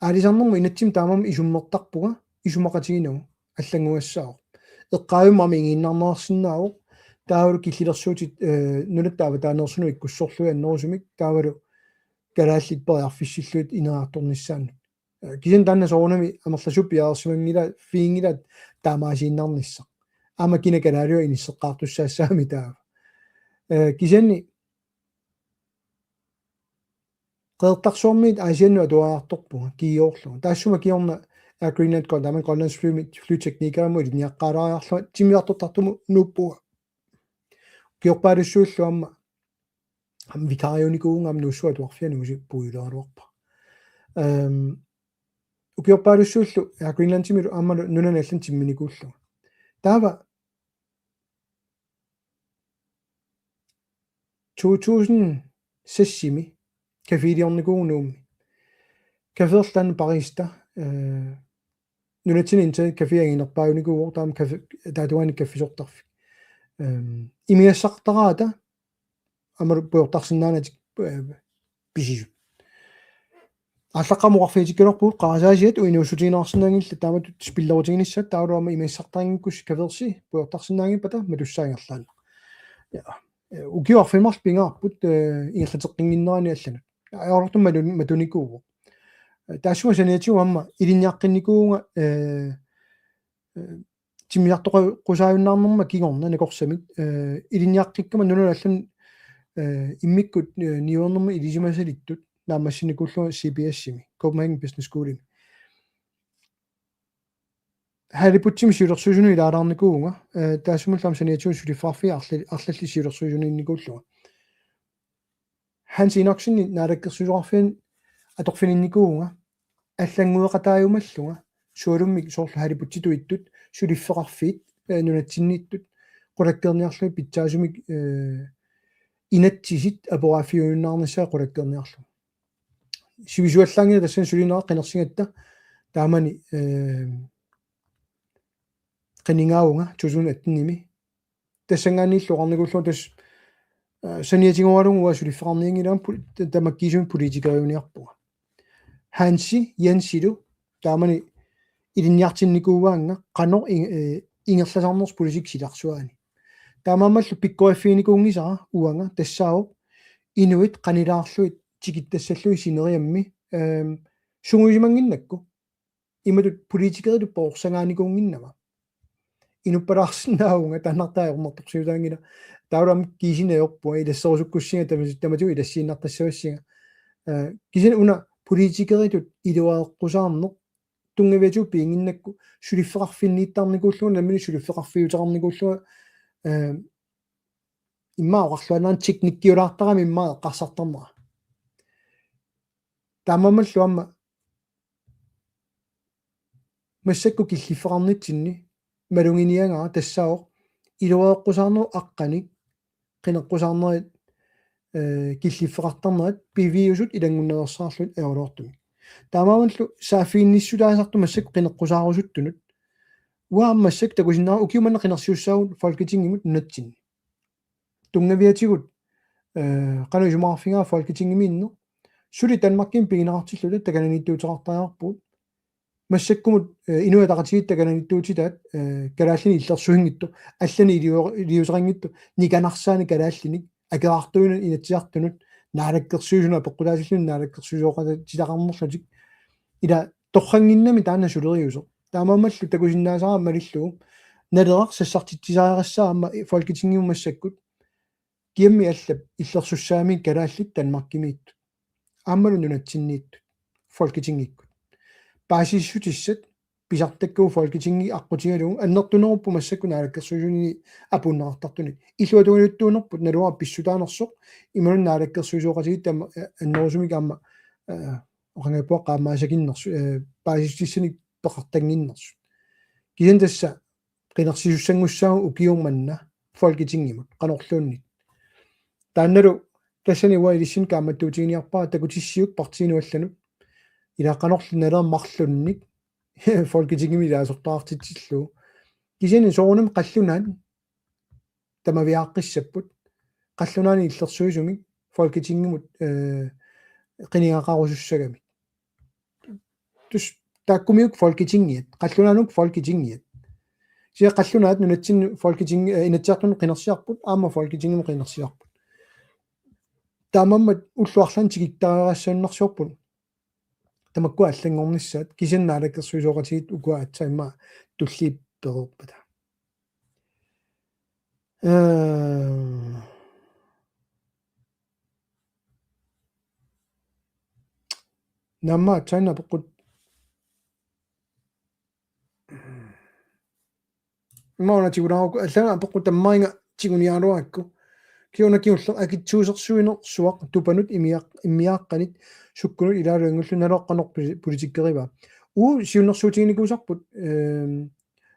Aalisarnermut inatsimmi taamaammat isummertarpunga, isumaqatiginagu allannguassaavoq. Eqqaavimmi aamma igiinnarneqarsinnaavoq, taavalu killilersuutit, eh, nunatta avataaneersunut ikkussorlugit annerusumik, taavalu kalaallit periarfissillugit ineriartornissaannut. Eh, kisianni taanna soorunami amerlasuut piareersimanngilaat, piginngilaat taamaasiinnarnissaq. Aamma kina kalaaliua inisseqqaartussaassaammi taava. Eh, kisianni Qeqertarsuarmiit Aasiannut atuariartorpunga kiiorlugu. Taassuma kingorna Air Greenland Grøn-, taamani Grønlands Fly-, Flyteknikerimut ilinniaqqaalaariarlunga timmisartortartumut nuuppunga. Ukiorpaalussuillu aamma, aamma vikariunikuuvunga aamma Nuussuit Atuarfiani usi puiguleraluarpara. Ehm, ukiorpaalussuillu Air Greenlandimilu aammalu nunani allani timminikuullunga. Taava to tusind seksimi caféliornikuuvunga Nuummi. Caféerlu taanna barista, eh, nunatsinni internet café anginerpaajunikuuvoq taama café, taatuani kaffisortarfik. Ehm, imigassaqartaratta aamma pujortarsinnaanatik, eh, pisisut. Aallaqqaammut oqarfigitikkaluarpugut qarasaasiat uinuussutigineqarsinnaanngillat taamatut spillerutiginissaat taavalu aamma imigassaqartarinngikkutsi caféersi pujortarsinnaanngippata matussaat ingerlaannaq. Ja. Eh, ukiut arfineq-marluk pingaarput, eh, ingerlateqqinnginnerani allanut. Ajoraluartumik matu-, matunikuuvoq. Eh, taassuma saniatigut aamma ilinniaqqinnikuuvunga, eh, eh, timmisartoqqusaajunnaarnerma kingorna nakorsamit, eh, ilinniaqqikkama nunanut allanut, eh, immikkut, eh, niuernermut ilisimasalittut naammassinikuullunga C B S-imi, Copenhagen Business Schoolimi. Halibutimi siulersuisunut ilaalaarnikuuvunga, eh, taassumalu aamma saniatigut suliffeqarfiit arla-, arlallit siulersuisuniinnikuullunga. Hans Enoksenip naalakkersuisoqarfiani atorfininnikuuvunga, allanngueqataajumallunga, sualummik soorlu halibutitut ittut, suliffeqarfiit, eh, nunatsinniittut, qulakkeerniarlugit pitsaasumik, eh, inatsisit aporaaffiujunnaarnissaat qulakkeerniarlugu. Sivisuallaanngilaq tassani sulinera qinersigatta taamani, eh, qinigaavunga to tusind attenimi. Tassanngaanniillu oqarnikuullunga tassa, eh, saniatigooralugu uanga suliffeqarnianngilara pol-, ta-, tamakkiisumik politikeriuniarpunga. Hansi Jensilu taamani ilinniartinnikuugaannga qanoq ing-, eh, ingerlasarnersoq politikki silarsuaani. Taamaammallu pikkoriffiginikuunngisara uanga tassaavoq inuit qanilaarlugit tikittassallugit sineriammi, ehm, sungiusimannginnakku. Imatut politikeritut poorsangaanikuunnginnama. Inuppalaarsinnaavunga taannartaa ajornartorsiutaanngilaq. Taavalu aamma kiisinajoorpunga ilasserusukkussinga tamas-, tamatigut ilassiinnartassavassinga. Eh, kisianni una politikeritut iluareqqusaarneq tunngaviatigut piginnginnakku suliffeqarfinniittarnikuullunga nammineq suliffeqarfiuteqarnikuullunga, eh, immaqa oqarluaannarama teknikkiulaartarami immaqa eqqarsartarnera. Taamaammallu aamma massakkut killiffeqarnitsinni maluginiagara tassaavoq iluareqqusaarnerup aqqanik qineqqusaarnerit, eh, killiffeqartarnerat piviusut ilanngunnaveersaarlugit ajoraluartumik. Taamaammallu saaffiginnissutaasartoq massakkut qineqqusaarusuttunut. Uanga aamma massakkut takusinnaavat ukiut manna qinersisussaavagut Folketingimut nunatsinni. Tunngaviatigut, eh, qanoq isumaqarfigaara Folketingimiinneq. Suli Danmarkimi pigineqartilluta takananiittuuteqartariaqarpugut. Massakkumut, eh, Inuit Ataqatigiit takananiittuutitaat, eh, kalaallinik illersuinngitsoq, allanik ilio-, iliuuseqanngitsoq, nikanarsaani kalaallinik, akerartuinut Inatsisartunut, naalakkersuisunut apeqqutaatilluni naalakkersuisooqatigineqarnerlutik. Ila torrannginnami taanna suleriuseq. Taamaammallu takusinnaasara malillugu Naleraq sassartitsisariaqassaaq aamma Folketingimut massakkut. Kiammi allap illersussaammi kalaallit Danmarkimiittut. Aammalu nunatsinniittut. Folketingikkut. Paasissutissat pisartakkagut Folketingi aqqutigalugu annertunerupput massakkut naalakkersuisuni apuunneqartartunit. Illuatungiliuttuunerput naluara pissutaanersoq imaluunniit naalakkersuisooqatigiit tama annerusumik aamma oqanngippoq qaammaassakinnersut paasissutissanik peqartannginnersut. Kisianni tassa qinersisussanngussaaq ukioq manna Folketingimut qanorluunniit. Taannalu tassani uanga ilissinnut kaammattuutiginiarpara takutissiuk partiinut allanut. Ila qanorlu naleq marlunnik Folketingimi ilaasortaqartitsillugu. Kisianni soorunami qallunaat tamaviaaqqissapput. Qallunaanit illersuisumik Folketingimut qinigaqarusussagamik. Tus taakkumiuk Folketingiat, qallunaanut Folketingiat. Sia qallunaat nunatsinni Folketing Inatsisartunut qinersiarput aamma Folketingimut qinersiarput. Taamaammat ullut arlaanni tikittariaqassagunarsiorput. Tamakkua allanngornissaat kisianni naalakkersuisooqatigiit ukua aatsaat immaqa tulliit pereerpata. Naamma aatsaannguaq apeqqut. Mauna tigulaaruk allanngorpoq tammariga tiguniaraluarakku. Kiuna kingulleq akitsuusersuinersuaq tupanut immiaaqqanit sukkunut ilaalu inngullu naloqqanoq politikkerivaa. Uu siunnersuutiginikuusarput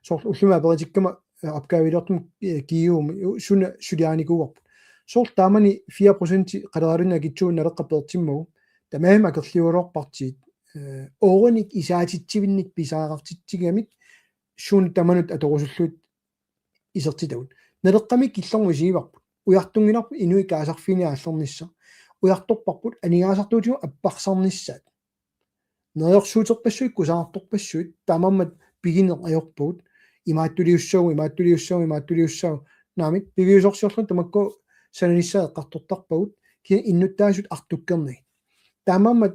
soorlu ullumi aperitikkama opgaviliortumik kiiuumi suna suliarinikuuarput. Soorlu taamani fire procent qaleralinna akitsuunut naleqqap peersimmagu. Tamarmik akerliugaluarpartiit. Oorinik isaatitsivinnik pisariaqartitsigamik suunik tamanut atorusullugit isertitagut. Naleqqamik killormut isigivarput. Ujartunngilarput inuit kaasarfiini aallernissaq. Ujartorparput aningaasartuutigut apparsarnissaat. Neriorsuuterpassuit kusanartorpassuit taamaammat pigineq ajorpagut. Imaattuliussagu, imaattuliussagu, imaattuliussagu. Naamik piviusorsiorluni tamakku sananissaat eqqartortarpagut. Kisianni innuttaasut artukkernagit. Taamaammat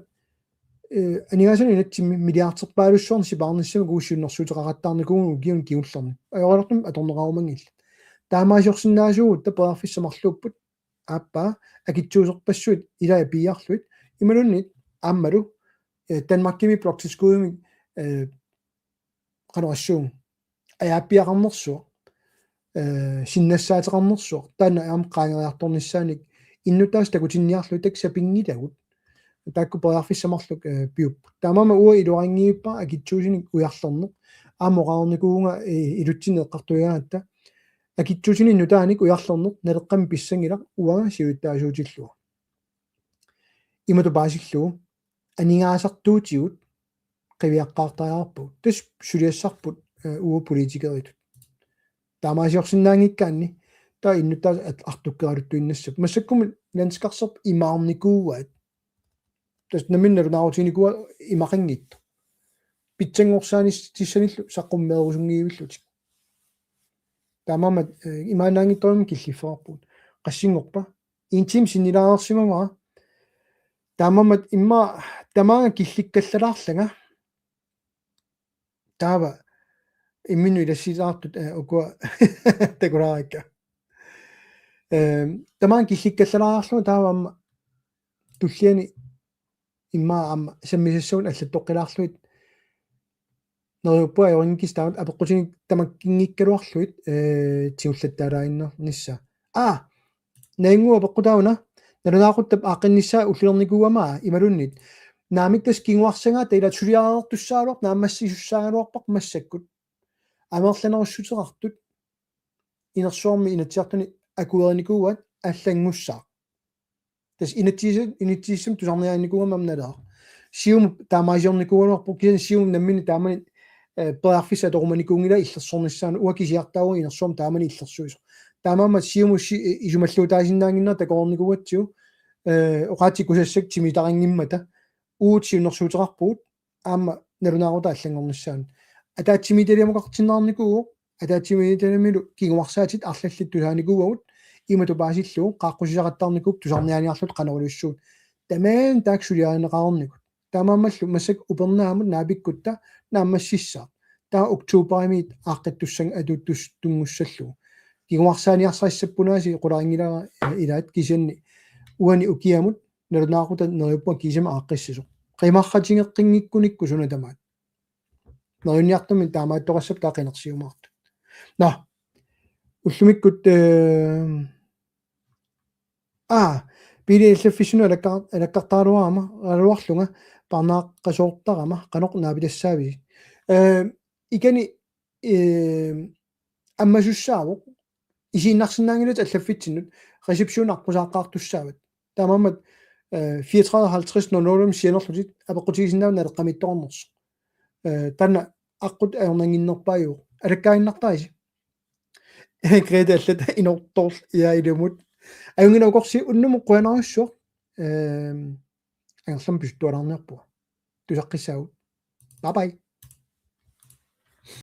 aningaasanut inatsimmi milliarderpaalussuarnik sipaarnissamik uagut siunnersuuteqaqattaarnikuuvugut ukiuni kingullerni. Ajoraluartumik atorneqarumanngillat. Taamaasiorsinnaasugut periarfissat marluupput aappaa akitsuuserpassuit ilai piiarlugit imaluunniit aammalu Danmarkimi bloktilskudimik qanorsuaq ajaappiaqarnersuaq sinnassaateqarnersuaq taanna aamma qaangeriartornissaanik innuttaasut takutinniarlugit taakku sapinngilagut. Taakku periarfissat marluk piupput. Taamaammat uanga iluarinngilara akitsuusinik ujarlerneq. Aamma oqarnikuuvunga ilutsinni eqqartuigaangatta. Akitsuusinik nutaanik ujarlerneq naleqqamik pissanngilaq uanga siulittaasuutillunga. Imatut paasillugu aningaasartuutigut qiviaqqaartariaqarpagut. Tassa suliassarput uagut politikeritut. Taamaasiorsinnaanngikkaanni taava innuttaasut artukkeraluttuinnassapput. Massakkumut landskarserput imaarnikuuaat. Tassa nammineq nalunaarutiginikuuaat imaqanngitsoq. Pitsanngorsaanissanillu saqqummeerusunngivillutik. Taamaammat imaannaanngitsorujummik killiffeqarpugut. Qassinngorpa? En time sinnilaarsimavara. Taamaammat immaqa tamaanga killikkallalaarlanga. Taava imminnut ilassilaartut ukua takulaarikka. Tamaanga killikkallalaarlunga taava aamma tulliani immaqa aamma sammisassagut allattoqqilaarlugit neriuppunga ajorinngikkiga taamatut apeqqutinik tamakkinngikkaluarlugit tigulluttaalaaginnarnissaa. Aa, Naannguup apeqqutaavoq una, nalunaaquttap aaqqinnissaa ullulernikuugama imaluunniit. Naamik tassa kinguarsagaat taava ilaat suliareertussaagaluarpat naammassisussaagaluarparput massakkut. Amerlanerussuteqartut inersuarmi Inatsisartuni akuerinikuuaat allanngussaaq. Tassa inatsisit inatsisissami tusarniaanikuugama aamma naleqarpoq. Siumup taamaasiornikuugaluarpoq kisianni Siumup nammineq taamani periarfissaq atorumanikuunngilaa illersornissaanut uanga kisiartaavoq inersuarmi taamani illersuisoq. Taamaammat Siumut isumalluutaasinnaannginnera takoreernikuugatsigu oqaatsit kusassat timitarinngimmata uagut siunnersuuteqarpugut aamma nalunaaqutaq allanngornissaanut. Ataatsimiititaliamukartinneqarnikuuvoq, ataatsimiititaliamilu kinguarsaatit arlallit tusaanikuuagut, imatut paasillugu qaaqqusisaqattaarnikuupput tusarniaaniarluta qanoq ilissugut. Tamanna taakku suliarineqareernikut. Taamaammallu massakkut upernaamut naapikkutta naammassissaaq. Taava oktoberimiit aaqqittussanngorluni atuuttussanngussalluni. Kinguarsaaniarsarissappunaasi qularinngilara ilaat kisianni uani ukiamut nalunaaqutaq neriuppunga kiisami aaqqissasoq. Qimarratigeqqinngikkunikku suna tamaat. Neriunniartumik taamaattoqassapput taava qinersiumaartut. Nå. Ullumikkut, eh, aa, Pele allaffissunut alakka-, alakkartaraluarama, -raluarlunga, parnaaqqasoortarama, qanoq naapitassaaviuk. Eh, ikani, eh, ammasussaavoq, isiinnarsinnaanngilatit allaffitsinnut, reception aqqusaaqqaartussaavat. Taamaammat, eh, fireogtredive halvtreds nul nul sianerlutit, apeqqutigisinnaavit Naleqqamiittoqarnersoq. Eh, taanna aqqut ajornannginnerpaajuvoq. Alakkaaginnartarisi. Grete allat inortoorl ia ilumut. Ajunngilaq ukorsi unnumut qujanarsuaq. Ehm, angerlamut pisuttualaarniarpunga. Tusaqqissaagut. Bye bye.